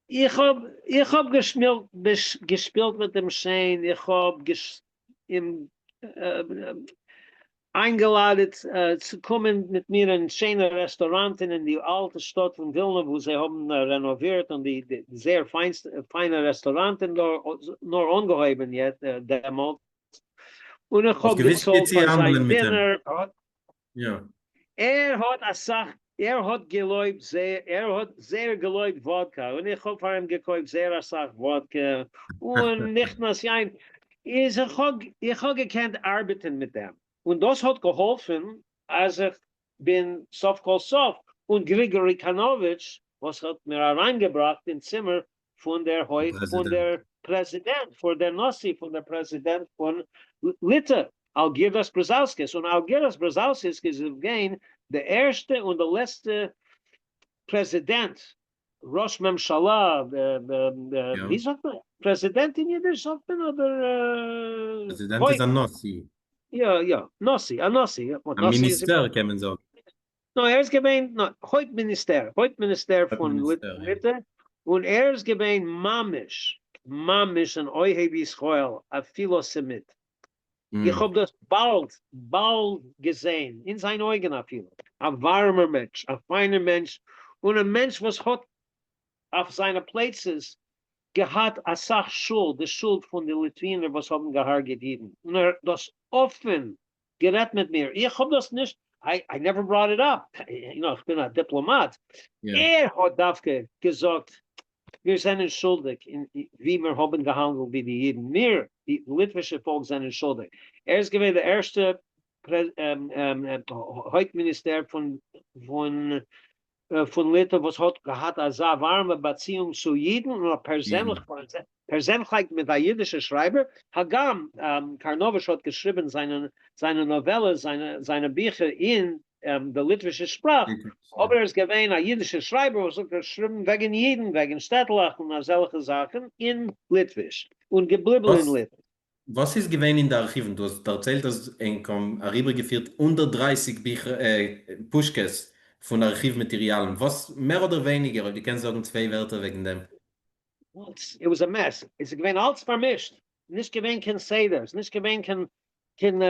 איך האב איך האב געשפילט מיט אים שיין, איך האב אים איינגעלאדעט צו קומען מיט מיר אין שיינע רעסטוראנטן אין די אלטע שטאט פון ווילנא וואו זיי האבן רענאווירט און די זייער פיינע רעסטוראנטן נאר אנגעהויבן דעמאלט, און איך האב געצאלט פאר זיין דינער. ער האט אסאך, ער האט געלויבט זייער, ער האט זייער געלויבט וואדקא, און איך האב פאר אים געקויפט זייער אסאך וואדקא, און נכנס יין, איז איך האב, איך האב געקענט ארבעטען מיט דעם, און דאס האט געהאלפען אז איך בין סוף כל סוף, און גריגארי קאנאוויטש וואס האט מיר אריינגעבראכט אין צימער פון דער הויף פון דער פרעזידענט, פון דער נשיא, פון דער פרעזידענט פון ליטע, אלגירדאס בראזאוסקיס, און אלגירדאס בראזאוסקיס איז געווען די ערשטע און די לעצטע פרעזידענט, ראש ממשלה, ווי זאגט מען, פרעזידענט אין אידיש זאגט מען אדער? פרעזידענט איז א נשיא. יא יא, נשיא, א נשיא. א מיניסטער קען מען זאגן. נאר ער איז געווען הויפט מיניסטער, הויפט מיניסטער פון ליטע, און ער איז געווען ממש. ממש אן אוהב ישראל, א פילאסעמיט. איך האב דאס באלד, באלד געזען, אין זיין אויגן אפילו. א ווארעמער מענטש, א פיינער מענטש, און א מענטש וואס האט אויף זיינע פלייצעס געהאט אסאך שולד, די שולד פון די ליטווינער וואס האבן געהארגעט אידן, און ער האט דאס אפען גערעדט מיט מיר, איך האב דאס נישט, I never brought it up, you know, איך בין א דיפלאמאט, ער האט דווקא געזאגט מיר זענען שולדיג אין ווי מיר האבן געהאנדלט ווי די אידן, מיר די ליטווישע פאלק זענען שולדיג, ער איז געווען די ערשטע הויפט מיניסטער פון פון ליטא וואס האט געהאט אזא ווארעמע באציאונג צו אידן און האט פערזענליך פערזענליכקייט מיט א אידישע שרייבער, הגם קארנאוויש האט געשריבען זיינע נאוועלעס, זיינע ביכער אין די ליטווישע שפראך, אבער ער איז געווען א אידישע שרייבער וואס האט געשריבן וועגן אידן, וועגן שטעטלעך און אזעלכע זאכן אין ליטוויש, און געבליבן אין ליטע. וואס איז געווען אין די ארכיוון? דו האסט דערציילט אז ענק האבן אריבערגעפירט 130 ביכער, פושקעס פון ארכיוו מאטעריאלן, וואס מער אדער ווייניגער אויב דו קענסט זאגן צוויי ווערטער וועגן דעם? It was a mess, עס איז געווען אלץ פארמישט, נישט געווען קיין סדר, עס איז נישט געווען קיין קיין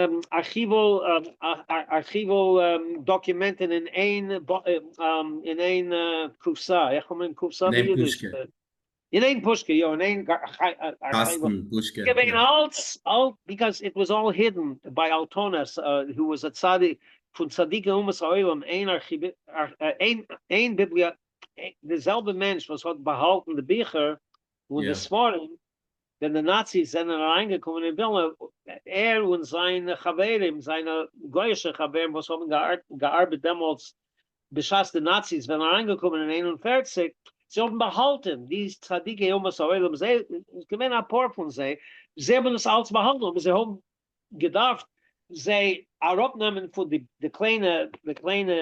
archival דאקומענטן אין איין אין איין קופסא, איך האב אין קופסא אין איין פושקע. אין איין פושקע, יא, אין איין קאסטן, פושקע, יא. געווען אלץ, אלץ, because it was all hidden by אלטונס, who was a צדיק, פון צדיקי אומות העולם, איין ארכיוו, איין ביבליאטעק, די זעלבע מענטש וואס האט באהאלטן די ביכער און די ספרים ווען די נאציס זענען אריינגעקומען אין ווילנא, ער און זיינע חברים, זיינע גוי'אישע חברים וואס האבן געארבעט דעמאלטס בשעת די נאציס זענען אריינגעקומען אין 41, זיי האבן באהאלטן די צדיקי אומות העולם, זיי, עס געווען אפאר פון זיי, זיי האבן עס אלץ באהאלטן, אבער זיי האבן געדארפט זיי אראפנעמען פון די די קליינע די קליינע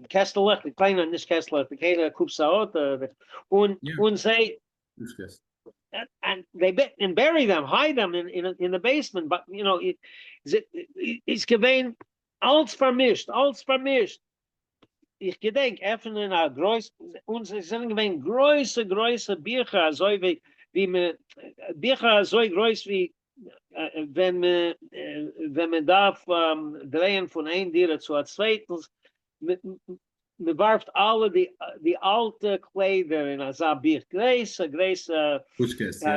קעסטלעך, די קליינע, נישט קעסטלעך, די קליינע קופסאות, און און זיי and they and bury them, hide them in in in the basement, but you know, איז געווען אלץ פארמישט, אלץ פארמישט. איך געדענק עפענען א גרויס, און זיי זענען געווען גרויסע גרויסע ביכער אזוי ווי ווי מען, ביכער אזוי גרויס ווי ווען מען ווען מען דארף דרייען פון איין דירה צו א צווייטנס, מען ווארפט אלע די די אלטע קליידער אין אזא בוך, גרויסע גרויסע פושקעס, יא.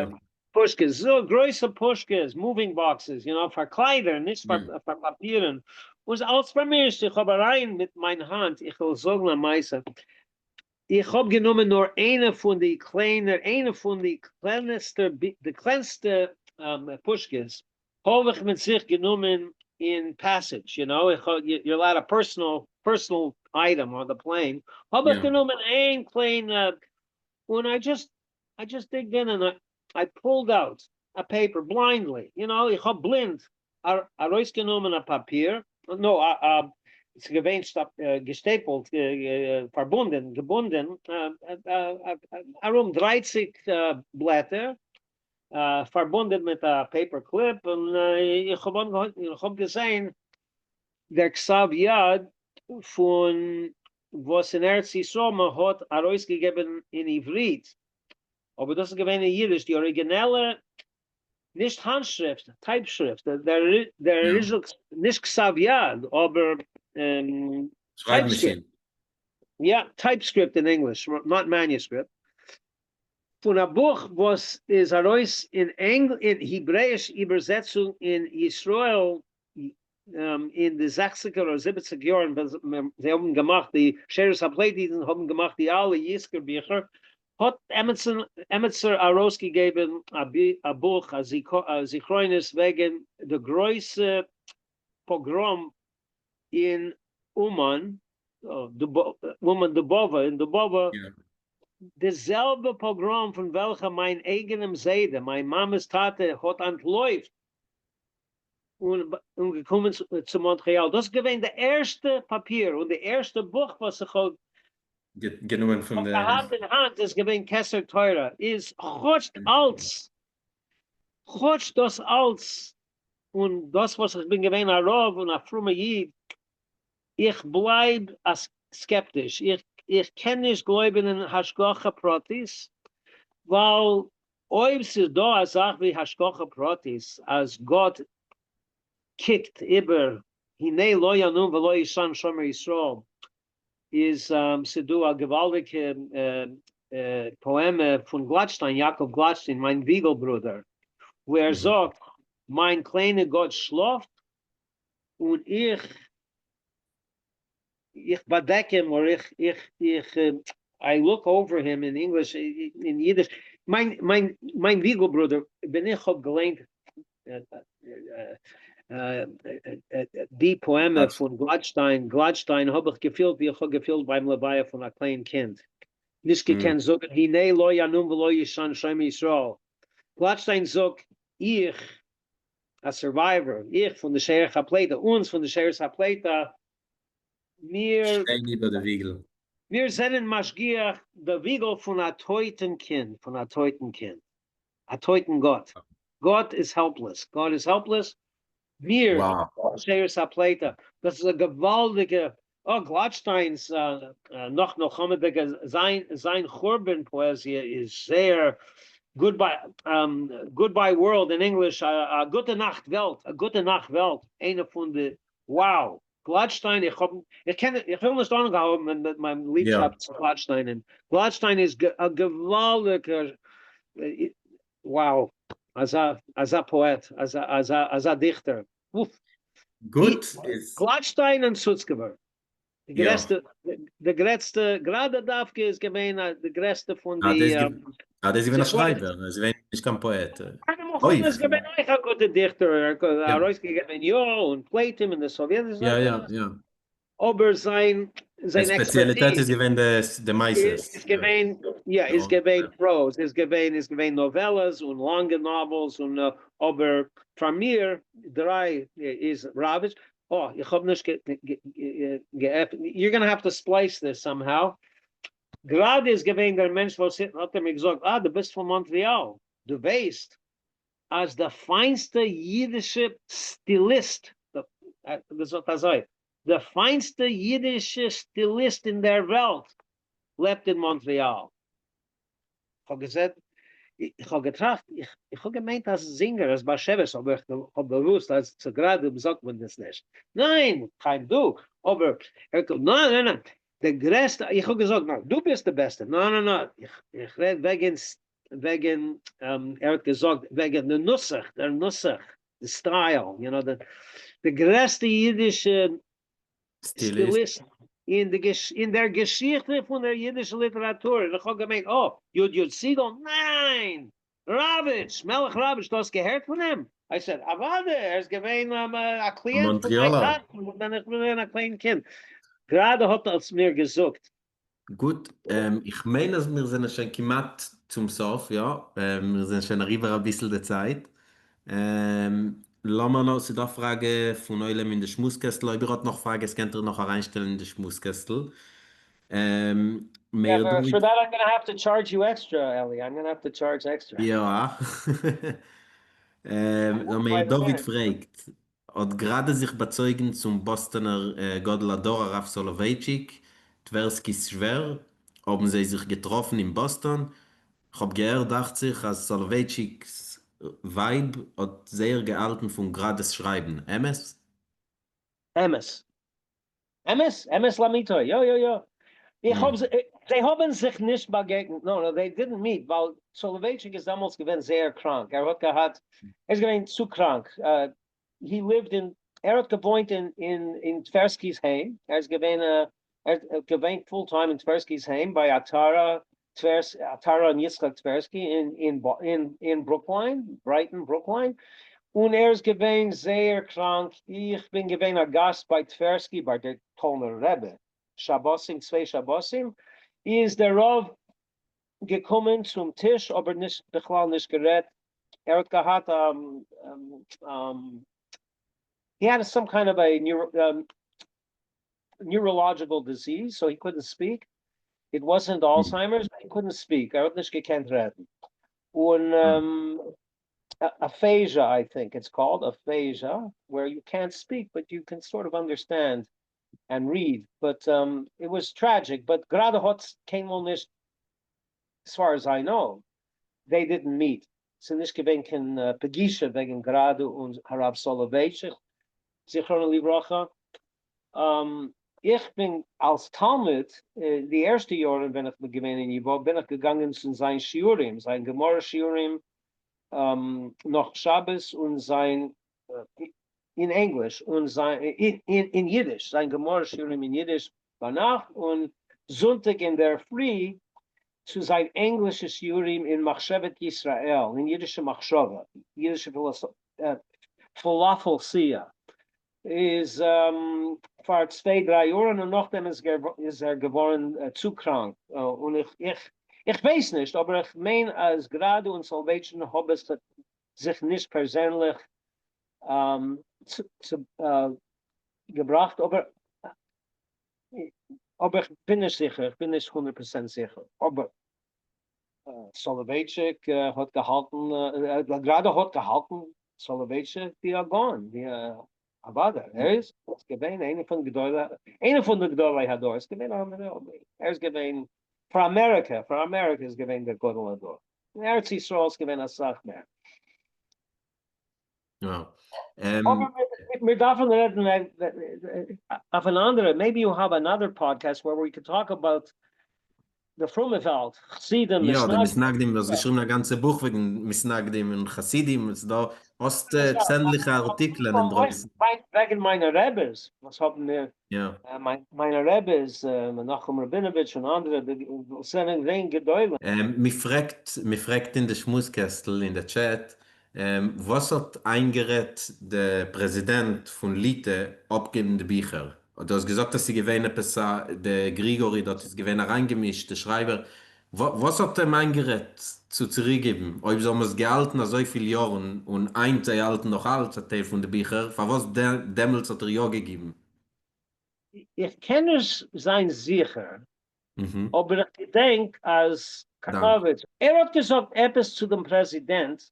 פושקעס, גרויסע פושקעס, moving boxes, you know, פאר קליידער, נישט פאר פאפירן, און ס'איז אלץ פארמישט, איך האב אריין מיט מיין האנט, איך וועל זאגן א מעשה, איך האב גענומען נאר איינע פון די קליינער, איינע פון די קלענסטע, די קלענסטע פושקעס, האב איך מיט זיך גענומען אין passage, you know, איך האב, you're allowed a personal, personal item on the plane, האב איך גענומען איין קליינע, און I just, I just digged in and I pulled out a paper blindly, you know, איך האב בלינד ארויסגענומען א פאפיר, no, ס'איז געווען געשטעפלט, פארבונדען, געבונדען, ארום 30 בלעטער, פארבונדען מיט א paper clip, און איך האב אנגעהויבן, איך האב געזען דער כתב יד פון וואס אין ארץ ישראל מען האט ארויסגעגעבן אין עברית, אבער דאס איז געווען אין אידיש, די אריגינעלע, נישט האנטשריפט, טייפשריפט, דער original, נישט כתב יד, אבער שרייב מאשין. יא, typescript אין ענגליש, not manuscript, פון א בוך וואס איז ארויס אין העברעאיש איבערזעצונג אין ישראל אין די זעכציגער אדער זיבעציג יארן ווען זיי האבן געמאכט די שארית הפליטה אידן האבן געמאכט די אלע יזכור ביכער, האט עמיצער ארויסגעגעבן א בוך א זכרונות וועגן די גרויסע פאגראם אין אומאן, אומאן דובאווא, אין דובאווא, די זעלבע פאגראם פון וועלכע מיין אייגענעם זיידע, מיין מאמע'ס טאטע, האט אנטלויפט און געקומען צו מאנטריאל. דאס איז געווען די ערשטע פאפיר און די ערשטע בוך וואס איך האב גענומען פון די. געהאט אין האנט איז געווען כתר תורה, איז כאטש אלץ, כאטש דאס אלץ און דאס וואס איך בין געווען א רב און א פרומע איד, איך בלייב א סקעפטיש, איך קען נישט גלויבן אין השגחה פרטית, ווייל. אויב ס'איז דא א זאך ווי השגחה פרטית אז גאט קוקט איבער הנה לא ינום ולא ישן שומר ישראל, איז ס'דא א געוואלדיגע פאעמע פון גלאטשטיין, יעקב גלאטשטיין, מיין וויגל ברודער, וואו ער זאגט, מיין קליינע גאט שלאפט און איך איך באדעק אים, אר איך איך איך I look over him אין English, אין אידיש, מיין מיין מיין וויגל ברודער, ווען איך האב געליינט די פאעמע פון גלאטשטיין, גלאטשטיין, האב איך געפילט ווי איך האב געפילט ביים לוויה פון א קליין קינד, נישט געקענט זאגן הנה לא ינום ולא ישן שומר ישראל, גלאטשטיין זאגט איך א survivor, איך פון די שארית הפליטה, אונז פון די שארית הפליטה, מיר. שטיין איבער די וויגל. מיר זענען משגיח די וויגל פון א טויטן קינד, פון א טויטן קינד, א טויטן גאט, גאט איז helpless, גאט איז helpless, מיר שארית הפליטה, דאס איז א געוואלדיגע, אה, גלאטשטיינ'ס נאך מלחמה'דיגע, זיין זיין חורבן פאעזיע איז זייער, goodbye, goodbye world אין English, א גוטע נאכט וועלט, א גוטע נאכט וועלט, איינע פון די, wow, גלאטשטיין, איך האב, איך קען, איך וויל נישט אנהאלטן מיט מיין ליבשאפט צו גלאטשטיינען, גלאטשטיין איז א געוואלדיגער, wow, אזא, אזא פאעט, אזא, אזא, אזא דיכטער, אוף. גוט איז. גלאטשטיין און סוצקעווער, די גרעסטע, די גרעסטע, גראדע דווקא איז געווען די גרעסטע פון די. אה, דאס איז געווען א שרייבער, ער איז געווען נישט קיין פאעט. אויך. איז געווען אויך א גוטע דיכטער, ער האט ארויסגעגעבען יא און פליטים אין די סאוויעטישע יא יא יא. אבער זיין זיין ספעציאליטעט איז געווען די מעשיות. איז געווען יא איז געווען prose איז געווען איז געווען נאוועלעס און לאנגע novels און אבער פאר מיר דריי איז ראוויטש אה איך האב נישט געעפנט you're gonna have to splice this somehow גראדע איז געווען דער מענטש וואס האט ער מיר געזאגט, אה, דו ביסט פון מאנטריאל, דו ווייסט אז די פיינסטע אידישע סטיליסט, ער האט געזאגט אזוי, די פיינסטע אידישע סטיליסט אין דער וועלט לעבט אין מאנטריאל. כ'האב געזען, איך האב געטראכט, איך האב געמיינט אז זינגער איז באשעוויס, אבער איך האב געוואוסט אז צו גראדע זאגט מען דאס נישט. ניין, חיים דו, אבער ער האט געזאגט, ניין, ניין, ניין, די גרעסטע, איך האב געזאגט, ניין, דו ביסט די בעסטע, ניין, ניין, ניין, איך רעד וועגן, וועגן, ער האט געזאגט וועגן די נוסח, דער נוסח, די style, you know, די גרעסטע אידישע סטיליסט אין די אין דער געשיכטע פון דער יידישער ליטעראַטור, און איך האָב געמיינט, אָ, י. י. סיגאל, ניין! ראַוויטש, מלך ראַוויטש, דו האָסט געהערט פון אים? I said, אַוודאי, ער איז געווען אַ קליענט פון מיין טאַטן ווען איך בין געווען אַ קליין קינד. גראַדע האָט עס מיר געזאָגט. גוט, איך מיין אז מיר זענען שוין כמעט צום סוף, יא, מיר זענען שוין אריבער אביסל די צייט. לאמיר נאר, ס'דא א פראגע פון עולם אין די שמועס קעסטל, אויב איר האט נאך פראגעס קענט איר נאך אריינשטעלן אין די שמועס קעסטל. מאיר דוד. For that I'm gonna have to charge you extra, Eli, I'm gonna have to charge extra. יא. מאיר דוד פרעגט, האט גראדע זיך באצויגן צום באסטאנער גדול הדור הרב סאלאווייטשיק, טווערסקי'ס שווער, האבן זיי זיך געטראפן אין באסטאן, כ'האב געהערט דאכט זיך אז סאלאווייטשיק'ס ווייב האט זייער געהאלטן פון גראדע'ס שרייבן, אמת? אמת. אמת, אמת לאמיתו, יא יא יא. איך האב זיי האבן זיך נישט באגעגנט, no no they didn't meet, ווייל סאלאווייטשיק איז דעמאלטס געווען זייער קראנק, ער האט געהאט, ער איז געווען צו קראנק, he lived in, ער האט געוואוינט אין אין אין טווערסקי'ס היים, ער איז געווען א, ער האט געוואינט full time אין טווערסקי'ס היים ביי עטרה טווערס, עטרה און יצחק טווערסקי אין אין אין אין ברוקליין, ברייטאן ברוקליין, און ער איז געווען זייער קראנק, איך בין געווען א גאסט ביי טווערסקי ביי דער טאלנער רבי, שבתים צוויי שבתים, איז דער רב געקומען צום טיש אבער נישט בכלל נישט גערעדט, ער האט געהאט א he had some kind of a neurological disease so he couldn't speak, it wasn't Alzheimer's but he couldn't speak, ער האט נישט געקענט רעדן, און aphasia I think it's called, aphasia, where you can't speak but you can sort of understand and read, but it was tragic, but גראדע האט קיינמאל נישט, as far as I know. they didn't meet, ס'איז נישט געווען קיין פגישה וועגן גראדע און הרב סאלאווייטשיק זכרונו לברכה. איך בין אלס תלמיד, די ערשטע יארן ווען איך בין געווען אין ייווא בין איך געגאנגען צו זיין שיעורים, זיין גמרא שיעורים נאך שבת און זיין אין ענגליש און זיין אין אידיש, זיין גמרא שיעורים אין אידיש ביינאכט און זונטאג אינדערפרי צו זיין ענגלישע שיעורים אין מחשבת ישראל, אין אידישע מחשבה, אידישע פילאסאפיע, איז פאר צוויי דריי יארן און נאכדעם איז ער געווארן צו קראנק, און איך איך ווייס נישט אבער איך מיין אז גראדע און סאלאווייטשיק האבן זיך נישט פערזענליך געבראכט אבער אבער איך בין נישט זיכער, איך בין נישט 100% זיכער, אבער סאלאווייטשיק האט געהאלטן, גראדע האט געהאלטן סאלאווייטשיק ווי א גאון, ווי א אוודאי, ער איז געווען איינער פון גדולי, איינער פון די גדולי הדור, איז געווען אנדערע, אבער ער איז געווען, פאר אמעריקע, פאר אמעריקע איז געווען דער גדול הדור, אין ארץ ישראל איז געווען אסאך מער. יא. אבער מיר דארפן רעדן אויף אן אנדערע, maybe you have another podcast where we can talk about די פרומע וועלט, חסידים, יא, די מתנגדים, דו האסט געשריבן א גאנצע בוך וועגן מתנגדים און חסידים, ס'איז דא, האסט צענדליכע ארטיקלען אינדרויסן. וועגן מיינע רעבעס, וואס האבן מיר, מיינע רעבעס, מנחם ראבינאוויטש און אנדערע, וואס זענען געווען גדולים. מ'פרעגט, מ'פרעגט אין די שמועס קעסטל אין די טשעט, וואס האט איינגערעדט די פרעזידענט פון ליטע אפגעבן די ביכער? דו האסט געזאגט אז ס'איז געווען עפעס א די גריגארי דארט איז געווען אריינגעמישט די שרייבער, וואס האט אים איינגערעדט צו צוריקגעבן אויב זיי האבן עס געהאלטן אזויפיל יארן און היינט זיי האלטן נאך אלץ א טייל פון די ביכער פארוואס דעמאלטס האט ער יא געגעבן? איך קען נישט זיין זיכער אבער איך געדענק אז קארנאוויטש, ער האט געזאגט עפעס צו דעם פרעזידענט,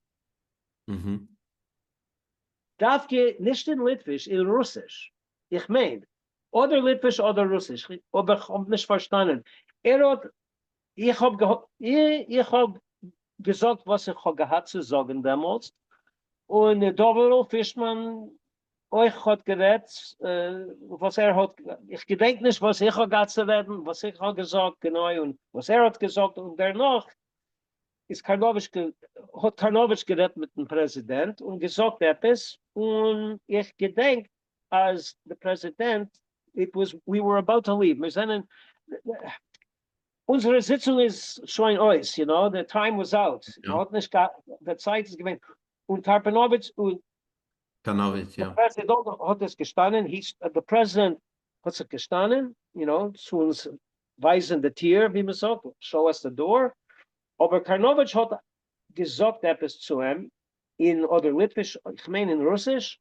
דווקא נישט אין ליטוויש, אין רוסיש, איך מיין, אדער ליטוויש אדער רוסיש, אבער איך האב נישט פארשטאנען, ער האט, איך האב איך האב געזאגט וואס איך האב געהאט צו זאגן דעמאלטס, און דוביד'ל פישמאן אויך האט גערעדט וואס ער האט, איך געדענק נישט וואס איך האב געהאט צו רעדן, וואס איך האב געזאגט גענוי און וואס ער האט געזאגט, און דערנאך איז קארנאוויטש האט קארנאוויטש גערעדט מיטן פרעזידענט און געזאגט עפעס, און איך געדענק אז די פרעזידענט, it was we were about to leave, מיר זענען, אונזערע זיצונג איז שוין אויס, you know, the time was out, מען האט נישט געהאט, די צייט איז געווען, און קארפענאוויטש און קארנאוויטש, יא. די פרעזידענט האט עס געשטאנען, he, די פרעזידענט האט זיך געשטאנען, you know, צו אונז ווייזען די טיר, ווי מען זאגט, show us the door, אבער קארנאוויטש האט געזאגט עפעס צו אים אין אדער ליטוויש, איך מיין אין רוסיש,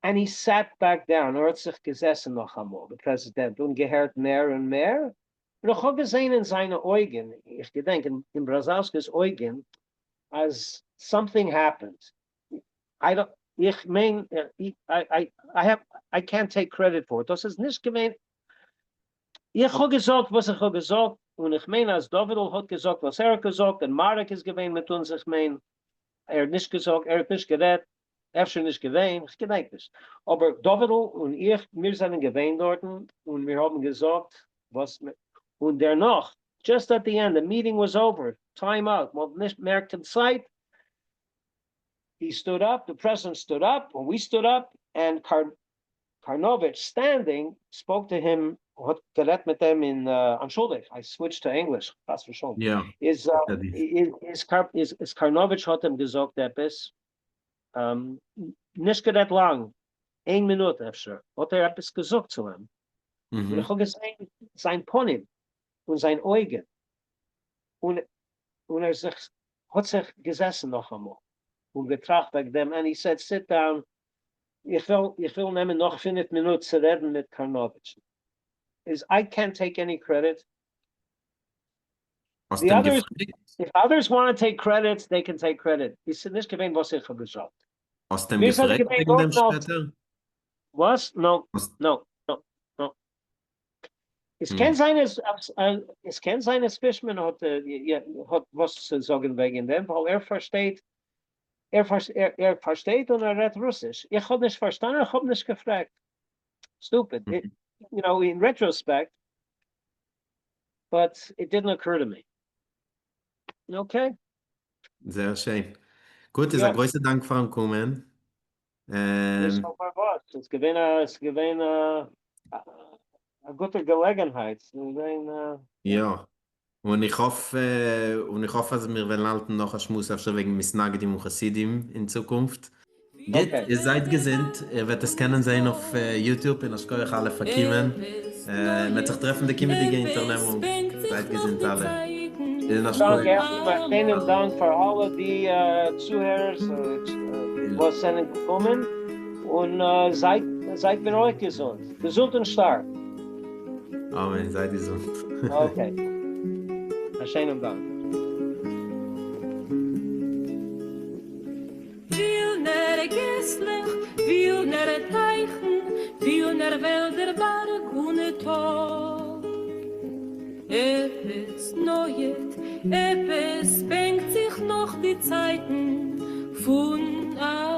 and he sat back down, ער האט זיך געזעסן נאכאמאל, די פרעזידענט, און געהערט מער און מער, און איך האב געזען אין זיינע אויגן, איך געדענק אין בראזאווסקי'ס אויגן, אז something happened, I don't, איך מיין, I have, I can't take credit for it, דאס איז נישט געווען, איך האב געזאגט וואס איך האב געזאגט, און איך מיין אז דוביד'ל האט געזאגט וואס ער האט געזאגט, און מארעק איז געווען מיט אונז, איך מיין, ער האט נישט געזאגט, ער האט נישט גערעדט, אפשר נישט געווען, איך געדענק נישט, אבער דוביד'ל און איך, מיר זענען געווען דארטן, און מיר האבן געזאגט וואס, און דערנאך, just at the end, the meeting was over, time out, מ'האט נישט מער קיין צייט, he stood up, the president stood up, און we stood up, and קארנאוויטש standing spoke to him, האט גערעדט מיט אים אין, אנטשולדיגט, I switched to English, חס ושלום, איז איז קארנאוויטש האט אים געזאגט עפעס, נישט גערעדט לאנג, איין מינוט אפשר, האט ער עפעס געזאגט צו אים, און איך האב געזען זיין פנים און זיין אויגן, און און ער זיך האט זיך געזעסן נאכאמאל און געטראכט וועגן דעם, and he said sit down, איך וויל איך וויל נעמען נאך פינף מינוט צו רעדן מיט קארנאוויטשן, איז איי קענט טעיק עני קרעדיט. האסט אים געפרעגט? if others want to take credit, they can take credit. עס איז נישט געווען וואס איך האב געזאגט. האסט אים געפרעגט וועגן דעם שפעטער? וואס? no, no, no, no. עס קען זיין אז עס קען זיין אז פישמאן האט האט וואס צו זאגן וועגן דעם ווייל ער פארשטייט ער ער פארשטייט און ער רעדט רוסיש. איך האב נישט פארשטאנען איך האב נישט געפרעגט. Stupid. You know, in retrospect, but it didn't occur to me. Okay. זייער שיין. גוט, איז א גרויסע דאנק פארן קומען. נישט קיין פארוואס, ס'איז געווען א, ס'איז געווען א א גוטע געלעגנהייט, ס'איז געווען א. יא, און איך האף, און איך האף אז מיר וועלן האלטן נאך א שמועס אפשר וועגן מתנגדים און חסידים אין צוקונפט. גוט, איר זייט געזונט, איר וועט עס קענען זעהן אויף YouTube, און א שכוח אלע פאר קומען, מ'וועט זיך טרעפן די קומענדיגע אונטערנעמונג, זייט געזונט אלע, און א שכוח. א שיינעם דאנק פאר אלע די צוהערערס וואס זענען געקומען, און זייט זייט מיר אויך געזונט, געזונט און שטארק. אמן, זייט געזונט. Okay, א שיינעם דאנק. ווילנער געסלעך, ווילנער טײַכן, ווילנער וועלדער, באַרג און טאָל. עפּעס נויעט, עפּעס בענקט זיך נאָך די צײַטן פֿון אַ.